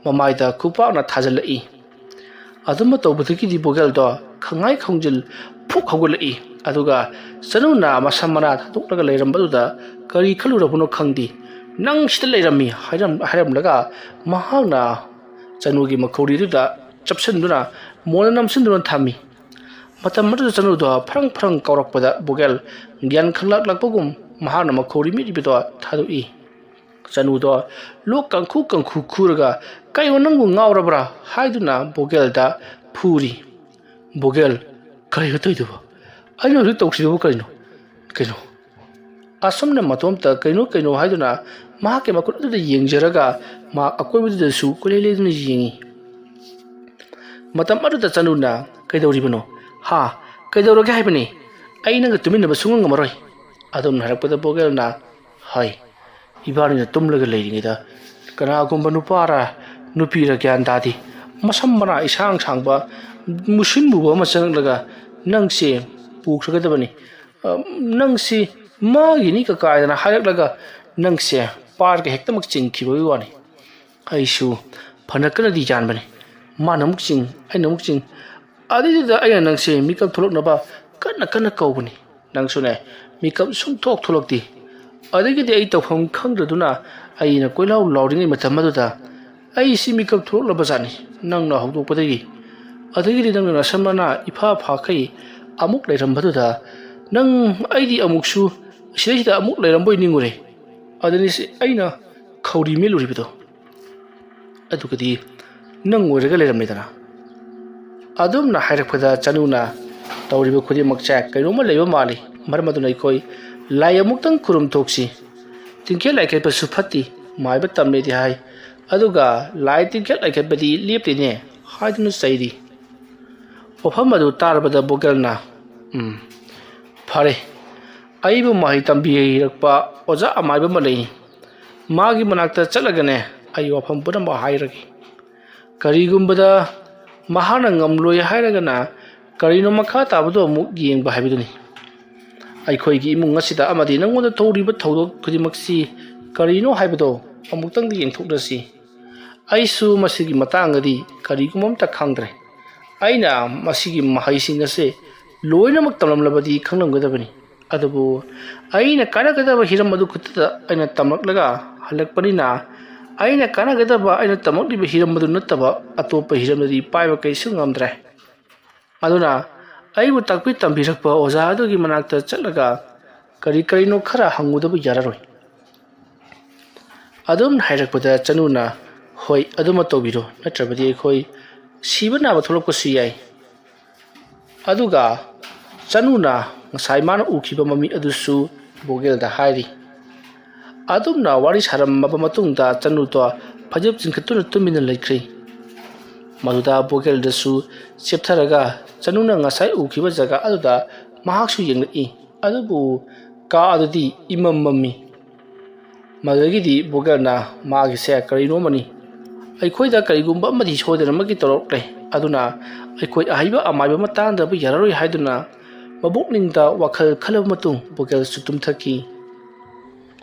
ꯃꯃꯥꯏꯗ ꯈꯨꯄꯥꯛꯅ ꯊꯥꯖꯤꯜꯂꯛꯏ꯫ ꯑꯗꯨꯝꯕ ꯇꯧꯕꯗꯒꯤꯗꯤ ꯕꯣꯒꯦꯜꯗꯣ ꯈꯪꯉꯥꯏ ꯈꯣꯡꯖꯤꯜ ꯐꯨꯛ ꯍꯧꯒꯠꯂꯛꯏ꯫ ꯑꯗꯨꯒ ꯆꯅꯨꯅ ꯃꯁꯝ ꯃꯅꯥ ꯊꯥꯗꯣꯛꯂꯒ ꯂꯩꯔꯝꯕꯗꯨꯗ ꯀꯔꯤ ꯈꯜꯂꯨꯔꯕꯅꯣ ꯈꯪꯗꯦ, "ꯅꯪ ꯁꯤꯗ ꯂꯩꯔꯝꯃꯤ" ꯍꯥꯏꯔꯝ-, ꯍꯥꯏꯔꯝꯂꯒ ꯃꯍꯥꯛꯅ ꯆꯅꯨꯒꯤ ꯃꯈꯧꯔꯤꯗꯨꯗ ꯆꯞꯁꯤꯟꯗꯨꯅ ꯃꯣꯟꯗ ꯅꯝꯁꯤꯟꯗꯨꯅ ꯊꯝꯃꯤ꯫ ꯃꯇꯝ ꯑꯗꯨꯗ ꯆꯅꯨꯗꯣ ꯐ꯭ꯔꯪ ꯐ꯭ꯔꯪ ꯀꯥꯎꯔꯛꯄꯗ ꯕꯣꯒꯦꯜ ꯒ꯭ꯌꯥꯟ ꯈꯪꯂꯛꯂꯛꯄꯒꯨꯝ ꯃꯍꯥꯛꯅ ꯃꯈꯧꯔꯤ ꯃꯦꯠꯂꯤꯕꯗꯣ ꯊꯥꯗꯣꯛꯏ꯫ ꯆꯅꯨꯗꯣ ꯂꯣꯛ ꯀꯪꯈꯨ ꯀꯪꯈꯨ ꯈꯨꯔꯒ, "ꯀꯩꯅꯣ, ꯅꯪꯕꯨ ꯉꯥꯎꯔꯕ꯭ꯔꯥ?" ꯍꯥꯏꯗꯨꯅ ꯕꯣꯒꯦꯜꯗ ꯐꯨꯔꯤ꯫ "ꯕꯣꯒꯦꯜ, ꯀꯔꯤꯅꯣ ꯇꯧꯔꯤꯗꯨꯕꯣ? ꯑꯩꯅ ꯍꯧꯖꯤꯛ ꯇꯧꯈꯤꯗꯨꯕꯨ ꯀꯔꯤꯅꯣ? ꯀꯩꯅꯣ?" ꯑꯁꯨꯝꯅ ꯃꯇꯣꯝꯇ "ꯀꯩꯅꯣ, ꯀꯩꯅꯣ?" ꯍꯥꯏꯗꯨꯅ ꯃꯍꯥꯛꯀꯤ ꯃꯈꯨꯠ ꯑꯗꯨꯗ ꯌꯦꯡꯖꯔꯒ ꯃꯍꯥꯛ ꯑꯀꯣꯏꯕꯗꯨꯗꯁꯨ ꯀꯣꯏꯂꯩ ꯂꯩꯗꯨꯅ ꯌꯦꯡꯉꯤ꯫ ꯃꯇꯝ ꯑꯗꯨꯗ ꯆꯅꯨꯅ, "ꯀꯩꯗꯧꯔꯤꯕꯅꯣ? ꯍꯥ? ꯀꯩꯗꯧꯔꯒꯦ ꯍꯥꯏꯕꯅꯤ? ꯑꯩ ꯅꯪꯒ ꯇꯨꯃꯤꯟꯅꯕ ꯁꯨꯡꯉꯝ ꯉꯝꯃꯔꯣꯏ"꯫ ꯑꯗꯨꯝꯅ ꯍꯥꯏꯔꯛꯄꯗ ꯕꯣꯒꯦꯜꯅ, "ꯍꯣꯏ, ꯏꯕꯥꯅꯤꯅ ꯇꯨꯝꯂꯒ ꯂꯩꯔꯤꯉꯩꯗ ꯀꯅꯥꯒꯨꯝꯕ ꯅꯨꯄꯥꯔ ꯅꯨꯄꯤꯔ ꯒ꯭ꯌꯥꯟ ꯇꯥꯗꯦ, ꯃꯁꯝ ꯃꯅꯥ ꯏꯁꯥꯡ ꯁꯥꯡꯕ, ꯃꯨꯁꯤꯟ ꯃꯨꯕ ꯑꯃ ꯆꯪꯂꯛꯂꯒ ꯅꯪꯁꯦ ꯄꯨꯈ꯭ꯔꯒꯗꯕꯅꯤ꯫ ꯑ, ꯅꯪꯁꯤ ꯃꯥꯒꯤꯅꯤ ꯀꯀꯥꯏꯗꯅ ꯍꯥꯏꯔꯛꯂꯒ ꯅꯪꯁꯦ ꯄꯥꯏꯔꯒ ꯍꯦꯛꯇꯃꯛ ꯆꯤꯡꯈꯤꯕꯒꯤ ꯋꯥꯅꯤ꯫ ꯑꯩꯁꯨ ꯐꯅ ꯀꯟꯅꯗꯤ ꯌꯥꯟꯕꯅꯤ꯫ ꯃꯥꯅ ꯑꯃꯨꯛ ꯆꯤꯡ, ꯑꯩꯅ ꯑꯃꯨꯛ ꯆꯤꯡ꯫ ꯑꯗꯨꯗꯨꯗ ꯑꯩꯅ ꯅꯪꯁꯦ ꯃꯤꯀꯞ ꯊꯣꯛꯂꯛꯅꯕ ꯀꯟꯅ ꯀꯟꯅ ꯀꯧꯕꯅꯤ꯫ ꯅꯪꯁꯨꯅꯦ, ꯃꯤꯀꯞ ꯁꯨꯡꯊꯣꯛ ꯊꯣꯛꯂꯛꯇꯦ꯫ ꯑꯗꯒꯤꯗꯤ ꯑꯩ ꯇꯧꯐꯝ ꯈꯪꯗꯗꯨꯅ ꯑꯩꯅ ꯀꯣꯏꯂꯥꯎ ꯂꯥꯎꯔꯤꯉꯩ ꯃꯇꯝ ꯑꯗꯨꯗ ꯑꯩꯁꯤ ꯃꯤꯀꯞ ꯊꯣꯛꯂꯛꯂꯕ ꯖꯥꯠꯅꯤ, ꯅꯪꯅ ꯍꯧꯗꯣꯛꯄꯗꯒꯤ꯫ ꯑꯗꯒꯤꯗꯤ ꯅꯪꯅ ꯅꯁꯝ ꯃꯅꯥ ꯏꯐꯥ ꯐꯥꯈꯩ ꯑꯃꯨꯛ ꯂꯩꯔꯝꯕꯗꯨꯗ ꯅꯪ, ꯑꯩꯗꯤ ꯑꯃꯨꯛꯁꯨ ꯁꯤꯗꯩꯁꯤꯗ ꯑꯃꯨꯛ ꯂꯩꯔꯝꯕꯣꯏ ꯅꯤꯡꯉꯨꯔꯦ꯫ ꯑꯗꯨꯅꯤ ꯁꯤ ꯑꯩꯅ ꯈꯧꯔꯤ ꯃꯦꯠꯂꯨꯔꯤꯕꯗꯣ꯫ ꯑꯗꯨꯒꯗꯤ ꯅꯪ ꯑꯣꯏꯔꯒ ꯂꯩꯔꯝꯃꯦꯗꯅ"꯫ ꯑꯗꯨꯝꯅ ꯍꯥꯏꯔꯛꯄꯗ ꯆꯅꯨꯅ, "ꯇꯧꯔꯤꯕ ꯈꯨꯗꯤꯡꯃꯛꯁꯦ ꯀꯩꯅꯣꯝꯃ ꯂꯩꯕ ꯃꯥꯜꯂꯤ꯫ ꯃꯔꯝ ꯑꯗꯨꯅ ꯑꯩꯈꯣꯏ ꯂꯥꯏ ꯑꯃꯨꯛꯇꯪ ꯈꯨꯔꯨꯝ ꯊꯣꯛꯁꯤ꯫ ꯇꯤꯡꯈꯦꯠ ꯂꯥꯏꯈꯠꯄꯁꯨ ꯐꯠꯇꯦ, ꯃꯥꯏꯕ ꯇꯝꯃꯦꯗꯤ ꯍꯥꯏ꯫ ꯑꯗꯨꯒ ꯂꯥꯏ ꯇꯤꯡꯈꯦꯠ ꯂꯥꯏꯈꯠꯄꯗꯤ ꯂꯦꯞꯇꯦꯅꯦ" ꯍꯥꯏꯗꯨꯅ ꯆꯩꯔꯤ꯫ ꯋꯥꯐꯝ ꯑꯗꯨ ꯇꯥꯔꯕꯗ ꯕꯣꯒꯦꯜꯅ, "ꯎꯝ, ꯐꯔꯦ, ꯑꯩꯕꯨ ꯃꯍꯩ ꯇꯝꯕꯤꯔꯛꯄ ꯑꯣꯖꯥ ꯑꯃꯥꯏꯕ ꯑꯃ ꯂꯩ꯫ ꯃꯥꯒꯤ ꯃꯅꯥꯛꯇ ꯆꯠꯂꯒꯅꯦ ꯑꯩ ꯋꯥꯐꯝ ꯄꯨꯝꯅꯃꯛ ꯍꯥꯏꯔꯒꯦ꯫ ꯀꯔꯤꯒꯨꯝꯕꯗ ꯃꯍꯥꯛꯅ ꯉꯝꯂꯣꯏ ꯍꯥꯏꯔꯒꯅ ꯀꯔꯤꯅꯣ ꯃꯈꯥ ꯇꯥꯕꯗꯣ ꯑꯃꯨꯛ ꯌꯦꯡꯕ ꯍꯥꯏꯕꯗꯨꯅꯤ꯫ ꯑꯩꯈꯣꯏꯒꯤ ꯏꯃꯨꯡ ꯑꯁꯤꯗ ꯑꯃꯗꯤ ꯅꯉꯣꯟꯗ ꯊꯣꯛꯂꯤꯕ ꯊꯧꯗꯣꯛ ꯈꯨꯗꯤꯡꯃꯛꯁꯤ ꯀꯔꯤꯅꯣ ꯍꯥꯏꯕꯗꯣ ꯑꯃꯨꯛꯇꯪꯗꯤ ꯌꯦꯡꯊꯣꯛꯅꯁꯤ꯫ ꯑꯩꯁꯨ ꯃꯁꯤꯒꯤ ꯃꯇꯥꯡꯗꯗꯤ ꯀꯔꯤꯒꯨꯝꯕ ꯑꯝꯇ ꯈꯪꯗ꯭ꯔꯦ꯫ ꯑꯩꯅ ꯃꯁꯤꯒꯤ ꯃꯍꯩꯁꯤꯡ ꯑꯁꯦ ꯂꯣꯏꯅꯃꯛ ꯇꯝꯂꯝꯂꯕꯗꯤ ꯈꯪꯂꯝꯒꯗꯕꯅꯤ꯫ ꯑꯗꯨꯕꯨ ꯑꯩꯅ ꯀꯥꯟꯅꯒꯗꯕ ꯍꯤꯔꯝ ꯑꯗꯨ ꯈꯛꯇꯗ ꯑꯩꯅ ꯇꯝꯂꯛꯂꯒ ꯍꯜꯂꯛꯄꯅꯤꯅ, ꯑꯩꯅ ꯀꯥꯟꯅꯒꯗꯕ ꯑꯩꯅ ꯇꯝꯂꯛꯂꯤꯕ ꯍꯤꯔꯝ ꯑꯗꯨ ꯅꯠꯇꯕ ꯑꯇꯣꯞꯄ ꯍꯤꯔꯝꯗꯗꯤ ꯄꯥꯏꯕ ꯀꯩꯁꯨ ꯉꯝꯗ꯭ꯔꯦ꯫ ꯑꯗꯨꯅ ꯑꯩꯕꯨ ꯇꯥꯛꯄꯤ ꯇꯝꯕꯤꯔꯛꯄ ꯑꯣꯖꯥ ꯑꯗꯨꯒꯤ ꯃꯅꯥꯛꯇ ꯆꯠꯂꯒ ꯀꯔꯤ ꯀꯔꯤꯅꯣ ꯈꯔ ꯍꯪꯉꯨꯗꯕ ꯌꯥꯔꯔꯣꯏ"꯫ ꯑꯗꯨꯝ ꯍꯥꯏꯔꯛꯄꯗ ꯆꯅꯨꯅ, "ꯍꯣꯏ, ꯑꯗꯨꯃ ꯇꯧꯕꯤꯔꯣ, ꯅꯠꯇ꯭ꯔꯕꯗꯤ ꯑꯩꯈꯣꯏ ꯁꯤꯕ ꯅꯥꯕ ꯊꯣꯛꯂꯛꯄꯁꯨ ꯌꯥꯏ"꯫ ꯑꯗꯨꯒ ꯆꯅꯨꯅ ꯉꯁꯥꯏ ꯃꯥꯅ ꯎꯈꯤꯕ ꯃꯃꯤ ꯑꯗꯨꯁꯨ ꯕꯣꯒꯦꯜꯗ ꯍꯥꯏꯔꯤ꯫ ꯑꯗꯨꯝꯅ ꯋꯥꯔꯤ ꯁꯥꯔꯝꯃꯕ ꯃꯇꯨꯡꯗ ꯆꯅꯨꯗꯣ ꯐꯩꯖꯨꯞ ꯆꯤꯡꯈꯠꯇꯨꯅ ꯇꯨꯃꯤꯟꯅ ꯂꯩꯈ꯭ꯔꯦ꯫ ꯃꯗꯨꯗ ꯕꯣꯒꯦꯜꯗꯁꯨ ꯆꯦꯞꯊꯔꯒ ꯆꯅꯨꯅ ꯉꯁꯥꯏ ꯎꯈꯤꯕ ꯖꯒꯥ ꯑꯗꯨꯗ ꯃꯍꯥꯛꯁꯨ ꯌꯦꯡꯂꯛꯏ꯫ ꯑꯗꯨꯕꯨ ꯀꯥ ꯑꯗꯨꯗꯤ ꯏꯃꯝ ꯃꯝꯃꯤ꯫ ꯃꯗꯨꯗꯒꯤꯗꯤ ꯕꯣꯒꯦꯜꯅ ꯃꯥꯒꯤꯁꯦ ꯀꯔꯤꯅꯣꯃꯅꯤ, ꯑꯩꯈꯣꯏꯗ ꯀꯔꯤꯒꯨꯝꯕ ꯑꯃꯗꯤ ꯁꯣꯏꯗꯅꯃꯛꯀꯤ ꯇꯧꯔꯛꯂꯦ, ꯑꯗꯨꯅ ꯑꯩꯈꯣꯏ ꯑꯍꯩꯕ ꯑꯃꯥꯏꯕ ꯑꯃ ꯇꯥꯟꯅꯗꯕ ꯌꯥꯔꯔꯣꯏ ꯍꯥꯏꯗꯨꯅ ꯃꯕꯨꯛꯅꯤꯡꯗ ꯋꯥꯈꯜ ꯈꯜꯂꯕ ꯃꯇꯨꯡ ꯕꯣꯒꯦꯜꯁꯨ ꯇꯨꯝꯊꯈꯤ꯫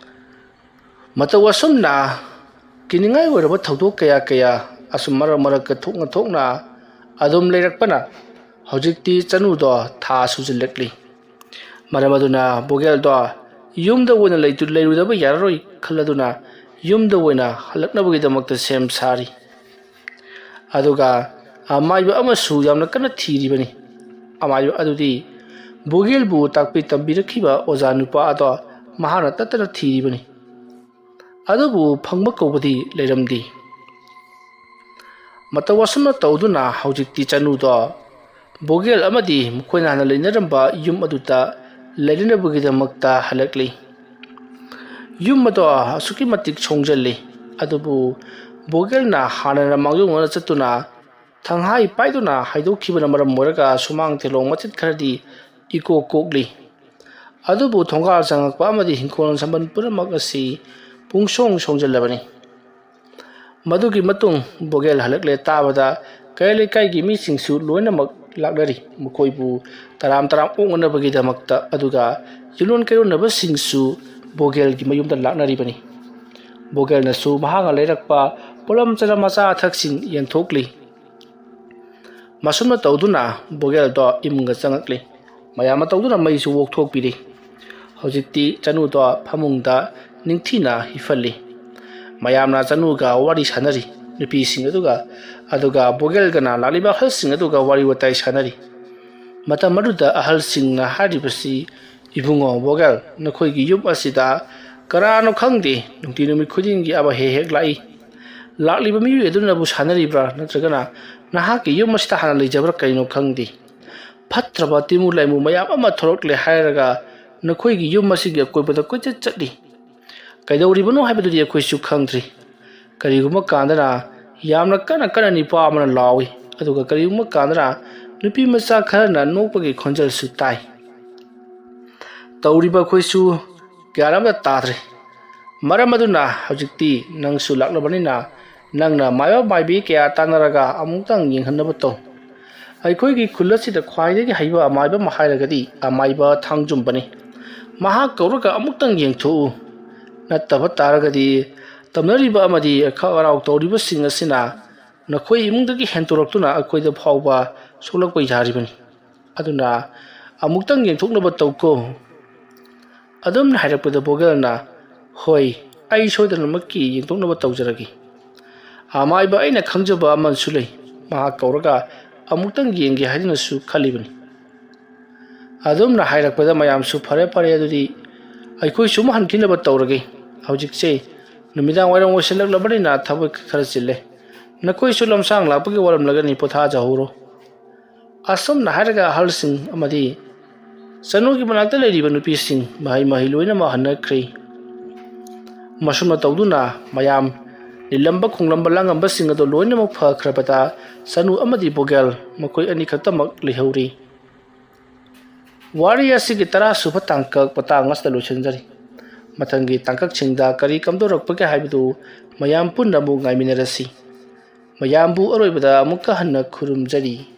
ꯃꯇꯧ ꯑꯁꯨꯝꯅ ꯀꯤꯅꯤꯡꯉꯥꯏ ꯑꯣꯏꯔꯕ ꯊꯧꯗꯣꯛ ꯀꯌꯥ ꯀꯌꯥ ꯑꯁꯨꯝ ꯃꯔꯛ ꯃꯔꯛꯇ ꯊꯣꯛꯅ ꯊꯣꯛꯅ ꯑꯗꯨꯝ ꯂꯩꯔꯛꯄꯅ ꯍꯧꯖꯤꯛꯇꯤ ꯆꯅꯨꯗꯣ ꯊꯥ ꯁꯨꯖꯤꯜꯂꯛꯂꯤ꯫ ꯃꯔꯝ ꯑꯗꯨꯅ ꯕꯣꯒꯦꯜꯗꯣ ꯌꯨꯝꯗ ꯑꯣꯏꯅ ꯂꯩꯇꯨ-, ꯂꯩꯔꯨꯗꯕ ꯌꯥꯔꯔꯣꯏ ꯈꯜꯂꯗꯨꯅ ꯌꯨꯝꯗ ꯑꯣꯏꯅ ꯍꯜꯂꯛꯅꯕꯒꯤꯗꯃꯛꯇ ꯁꯦꯝ ꯁꯥꯔꯤ꯫ ꯑꯗꯨꯒ ꯑꯃꯥꯏꯕ ꯑꯃꯁꯨ ꯌꯥꯝꯅ ꯀꯟꯅ ꯊꯤꯔꯤꯕꯅꯤ꯫ ꯑꯃꯥꯏꯕ ꯑꯗꯨꯗꯤ ꯕꯣꯒꯦꯜꯕꯨ ꯇꯥꯛꯄꯤ ꯇꯝꯕꯤꯔꯛꯈꯤꯕ ꯑꯣꯖꯥ ꯅꯨꯄꯥ ꯑꯗꯣ ꯃꯍꯥꯛꯅ ꯇꯠꯇꯅ ꯊꯤꯔꯤꯕꯅꯤ꯫ ꯑꯗꯨꯕꯨ ꯐꯪꯕ ꯀꯧꯕꯗꯤ ꯂꯩꯔꯝꯗꯦ꯫ ꯃꯇꯧ ꯑꯁꯨꯝꯅ ꯇꯧꯗꯨꯅ ꯍꯧꯖꯤꯛꯇꯤ ꯆꯅꯨꯗꯣ ꯕꯣꯒꯦꯜ ꯑꯃꯗꯤ ꯃꯈꯣꯏꯅ ꯍꯥꯟꯅ ꯂꯩꯅꯔꯝꯕ ꯌꯨꯝ ꯑꯗꯨꯗ ꯂꯩꯅꯅꯕꯒꯤꯗꯃꯛꯇ ꯍꯜꯂꯛꯂꯤ꯫ ꯌꯨꯝ ꯑꯗꯣ ꯑꯁꯨꯛꯀꯤ ꯃꯇꯤꯛ ꯁꯣꯡꯖꯜꯂꯤ꯫ ꯑꯗꯨꯕꯨ ꯕꯣꯒꯦꯜꯅ ꯍꯥꯟꯅꯅ ꯃꯥꯡꯖꯧꯅꯅ ꯆꯠꯇꯨꯅ ꯊꯪꯍꯥꯏ ꯄꯥꯏꯗꯨꯅ ꯍꯥꯏꯗꯣꯛꯈꯤꯕꯅ ꯃꯔꯝ ꯑꯣꯏꯔꯒ ꯁꯨꯃꯥꯡ ꯊꯦꯂꯣꯡ ꯃꯆꯦꯠ ꯈꯔꯗꯤ ꯏꯀꯣꯛ ꯀꯣꯛꯂꯤ꯫ ꯑꯗꯨꯕꯨ ꯊꯣꯡꯒꯥꯜ ꯆꯪꯉꯛꯄ ꯑꯃꯗꯤ ꯍꯤꯡꯈꯣꯜ ꯁꯝꯕꯜ ꯄꯨꯝꯅꯃꯛ ꯑꯁꯤ ꯄꯨꯡꯁꯣꯡ ꯁꯣꯡꯖꯜꯂꯕꯅꯤ꯫ ꯃꯗꯨꯒꯤ ꯃꯇꯨꯡ ꯕꯣꯒꯦꯜ ꯍꯜꯂꯛꯂꯦ ꯇꯥꯕꯗ ꯀꯩꯔꯣꯜ ꯂꯩꯀꯥꯏꯒꯤ ꯃꯤꯁꯤꯡꯁꯨ ꯂꯣꯏꯅꯃꯛ ꯂꯥꯛꯅꯔꯤ꯫ ꯃꯈꯣꯏꯕꯨ ꯇꯔꯥꯝ ꯇꯔꯥꯝ ꯑꯣꯛꯅꯅꯕꯒꯤꯗꯃꯛꯇ, ꯑꯗꯨꯒ ꯌꯨꯝꯂꯣꯟ ꯀꯩꯔꯣꯟꯅꯕꯁꯤꯡꯁꯨ ꯕꯣꯒꯦꯜꯒꯤ ꯃꯌꯨꯝꯗ ꯂꯥꯛꯅꯔꯤꯕꯅꯤ꯫ ꯕꯣꯒꯦꯜꯅꯁꯨ ꯃꯍꯥꯛꯅ ꯂꯩꯔꯛꯄ ꯄꯣꯠꯂꯝ ꯆꯅꯝ ꯑꯆꯥ ꯑꯊꯛꯁꯤꯡ ꯌꯦꯟꯊꯣꯛꯂꯤ꯫ ꯃꯁꯨꯝꯅ ꯇꯧꯗꯨꯅ ꯕꯣꯒꯦꯜꯗꯣ ꯏꯃꯨꯡꯗ ꯆꯪꯉꯛꯂꯤ꯫ ꯃꯌꯥꯝꯅ ꯇꯧꯗꯨꯅ ꯃꯩꯁꯨ ꯑꯣꯛꯊꯣꯛꯄꯤꯔꯤ꯫ ꯍꯧꯖꯤꯛꯇꯤ ꯆꯅꯨꯗꯣ ꯐꯃꯨꯡꯗ ꯅꯤꯡꯊꯤꯅ ꯍꯤꯞꯍꯜꯂꯤ꯫ ꯃꯌꯥꯝꯅ ꯆꯅꯨꯒ ꯋꯥꯔꯤ ꯁꯥꯟꯅꯔꯤ꯫ ꯅꯨꯄꯤꯁꯤꯡ ꯑꯗꯨꯒ, ꯑꯗꯨꯒ ꯕꯣꯒꯦꯜꯒꯅ ꯂꯥꯛꯂꯤꯕ ꯑꯍꯜꯁꯤꯡ ꯑꯗꯨꯒ ꯋꯥꯔꯤ ꯋꯥꯇꯥꯏ ꯁꯥꯟꯅꯔꯤ꯫ ꯃꯇꯝ ꯑꯗꯨꯗ ꯑꯍꯜꯁꯤꯡꯅ ꯍꯥꯏꯔꯤꯕꯁꯤ, "ꯏꯕꯨꯡꯉꯣ ꯕꯣꯒꯦꯜ, ꯅꯈꯣꯏꯒꯤ ꯌꯨꯝ ꯑꯁꯤꯗ ꯀꯅꯥꯅꯣ ꯈꯪꯗꯦ, ꯅꯨꯡꯇꯤ ꯅꯨꯃꯤꯠ ꯈꯨꯗꯤꯡꯒꯤ ꯑꯃ ꯍꯦꯛ ꯍꯦꯛ ꯂꯥꯛꯏ꯫ ꯂꯥꯛꯂꯤꯕ ꯃꯤꯑꯣꯏ ꯑꯗꯨꯅꯕꯨ ꯁꯥꯟꯅꯔꯤꯕ꯭ꯔꯥ, ꯅꯠꯇ꯭ꯔꯒꯅ ꯅꯍꯥꯛꯀꯤ ꯌꯨꯝ ꯑꯁꯤꯗ ꯍꯥꯟꯅ ꯂꯩꯖꯕ꯭ꯔꯥ, ꯀꯔꯤꯅꯣ ꯈꯪꯗꯦ꯫ ꯐꯠꯇ꯭ꯔꯕ ꯇꯤꯃꯨ ꯂꯥꯏꯃꯨ ꯃꯌꯥꯝ ꯑꯃ ꯊꯣꯔꯛꯂꯦ ꯍꯥꯏꯔꯒ ꯅꯈꯣꯏꯒꯤ ꯌꯨꯝ ꯑꯁꯤꯒꯤ ꯑꯀꯣꯏꯕꯗ ꯀꯣꯏꯆꯠ ꯆꯠꯂꯤ꯫ ꯀꯩꯗꯧꯔꯤꯕꯅꯣ ꯍꯥꯏꯕꯗꯨꯗꯤ ꯑꯩꯈꯣꯏꯁꯨ ꯈꯪꯗ꯭ꯔꯤ꯫ ꯀꯔꯤꯒꯨꯝꯕ ꯀꯥꯟꯗꯅ ꯌꯥꯝꯅ ꯀꯟꯅ ꯀꯟꯅ ꯅꯤꯄꯥ ꯑꯃꯅ ꯂꯥꯎꯏ꯫ ꯑꯗꯨꯒ ꯀꯔꯤꯒꯨꯝꯕ ꯀꯥꯟꯗꯅ ꯅꯨꯄꯤ ꯃꯆꯥ ꯈꯔꯅ ꯅꯣꯛꯄꯒꯤ ꯈꯣꯟꯖꯦꯜꯁꯨ ꯇꯥꯏ꯫ ꯇꯧꯔꯤꯕ ꯑꯩꯈꯣꯏꯁꯨ ꯒ꯭ꯌꯥꯟ ꯑꯃꯇ ꯇꯥꯗ꯭ꯔꯦ꯫ ꯃꯔꯝ ꯑꯗꯨꯅ ꯍꯧꯖꯤꯛꯇꯤ ꯅꯪꯁꯨ ꯂꯥꯛꯂꯕꯅꯤꯅ ꯅꯪꯅ ꯃꯥꯏꯕ ꯃꯥꯏꯕꯤ ꯀꯌꯥ ꯇꯥꯟꯅꯔꯒ ꯑꯃꯨꯛꯇꯪ ꯌꯦꯡꯍꯟꯅꯕ ꯇꯧ꯫ ꯑꯩꯈꯣꯏꯒꯤ ꯈꯨꯜ ꯑꯁꯤꯗ ꯈ꯭ꯋꯥꯏꯗꯒꯤ ꯍꯩꯕ ꯑꯃꯥꯏꯕ ꯑꯃ ꯍꯥꯏꯔꯒꯗꯤ ꯑꯃꯥꯏꯕ ꯊꯥꯡꯖꯨꯝꯕꯅꯤ꯫ ꯃꯍꯥꯛ ꯀꯧꯔꯒ ꯑꯃꯨꯛꯇꯪ ꯌꯦꯡꯊꯣꯛꯎ꯫ ꯅꯠꯇꯕ ꯇꯥꯔꯒꯗꯤ ꯇꯝꯅꯔꯤꯕ ꯑꯃꯗꯤ ꯑꯈꯛ ꯑꯔꯥꯎ ꯇꯧꯔꯤꯕꯁꯤꯡ ꯑꯁꯤꯅ ꯅꯈꯣꯏ ꯏꯃꯨꯡꯗꯒꯤ ꯍꯦꯟꯗꯣꯔꯛꯇꯨꯅ ꯑꯩꯈꯣꯏꯗ ꯐꯥꯎꯕ ꯁꯣꯛꯂꯛꯄ ꯌꯥꯔꯤꯕꯅꯤ꯫ ꯑꯗꯨꯅ ꯑꯃꯨꯛꯇꯪ ꯌꯦꯡꯊꯣꯛꯅꯕ ꯇꯧꯀꯣ꯫ ꯑꯗꯨꯝꯅ ꯍꯥꯏꯔꯛꯄꯗ ꯕꯣꯒꯦꯜꯅ, "ꯍꯣꯏ, ꯑꯩ ꯁꯣꯏꯗꯅꯃꯛꯀꯤ ꯌꯦꯡꯊꯣꯛꯅꯕ ꯇꯧꯖꯔꯒꯦ꯫ ꯑꯃꯥꯏꯕ ꯑꯩꯅ ꯈꯪꯖꯕ ꯑꯃꯁꯨ ꯂꯩ꯫ ꯃꯍꯥꯛ ꯀꯧꯔꯒ ꯑꯃꯨꯛꯇꯪ ꯌꯦꯡꯒꯦ ꯍꯥꯏꯗꯨꯅꯁꯨ ꯈꯜꯂꯤꯕꯅꯤ꯫" ꯑꯗꯨꯝꯅ ꯍꯥꯏꯔꯛꯄꯗ ꯃꯌꯥꯝꯁꯨ, "ꯐꯔꯦ, ꯐꯔꯦ, ꯑꯗꯨꯗꯤ ꯑꯩꯈꯣꯏꯁꯨ ꯑꯃꯨꯛ ꯍꯟꯈꯤꯅꯕ ꯇꯧꯔꯒꯦ꯫ ꯍꯧꯖꯤꯛꯁꯦ ꯅꯨꯃꯤꯗꯥꯡ ꯋꯥꯏꯔꯝ ꯑꯣꯏꯁꯤꯜꯂꯛꯂꯕꯅꯤꯅ ꯊꯕꯛ ꯈꯔ ꯆꯤꯜꯂꯦ꯫ ꯅꯈꯣꯏꯁꯨ ꯂꯝꯁꯥꯡ ꯂꯥꯛꯄꯒꯤ ꯋꯥꯔꯝꯂꯒꯅꯤ, ꯄꯣꯊꯥꯖꯍꯧꯔꯣ꯫" ꯑꯁꯨꯝꯅ ꯍꯥꯏꯔꯒ ꯑꯍꯜꯁꯤꯡ ꯑꯃꯗꯤ ꯆꯅꯨꯒꯤ ꯃꯅꯥꯛꯇ ꯂꯩꯔꯤꯕ ꯅꯨꯄꯤꯁꯤꯡ ꯃꯍꯩ ꯃꯍꯩ ꯂꯣꯏꯅꯃꯛ ꯍꯟꯅꯈ꯭ꯔꯦ꯫ ꯃꯁꯨꯝꯅ ꯇꯧꯗꯨꯅ ꯃꯌꯥꯝ ꯅꯤꯜꯂꯝꯕ ꯈꯣꯡꯂꯝꯕ ꯂꯥꯡꯉꯝꯕꯁꯤꯡ ꯑꯗꯨ ꯂꯣꯏꯅꯃꯛ ꯐꯈ꯭ꯔꯕꯗ ꯆꯅꯨ ꯑꯃꯗꯤ ꯕꯣꯒꯦꯜ ꯃꯈꯣꯏ ꯑꯅꯤꯈꯛꯇꯃꯛ ꯂꯩꯍꯧꯔꯤ꯫ ꯋꯥꯔꯤ ꯑꯁꯤꯒꯤ ꯇꯔꯥ ꯁꯨꯕ ꯇꯥꯡꯀꯛ ꯃꯇꯥꯡ ꯑꯁꯤꯗ ꯂꯣꯏꯁꯤꯟꯖꯔꯤ꯫ ꯃꯊꯪꯒꯤ ꯇꯥꯡꯀꯛꯁꯤꯡꯗ ꯀꯔꯤ ꯀꯝꯗꯧꯔꯛꯄꯒꯦ ꯍꯥꯏꯕꯗꯨ ꯃꯌꯥꯝ ꯄꯨꯟꯅ ꯑꯃꯨꯛ ꯉꯥꯏꯃꯤꯟꯅꯔꯁꯤ꯫ ꯃꯌꯥꯝꯕꯨ ꯑꯔꯣꯏꯕꯗ ꯑꯃꯨꯛꯀ ꯍꯟꯅ ꯈꯨꯔꯨꯝꯖꯔꯤ꯫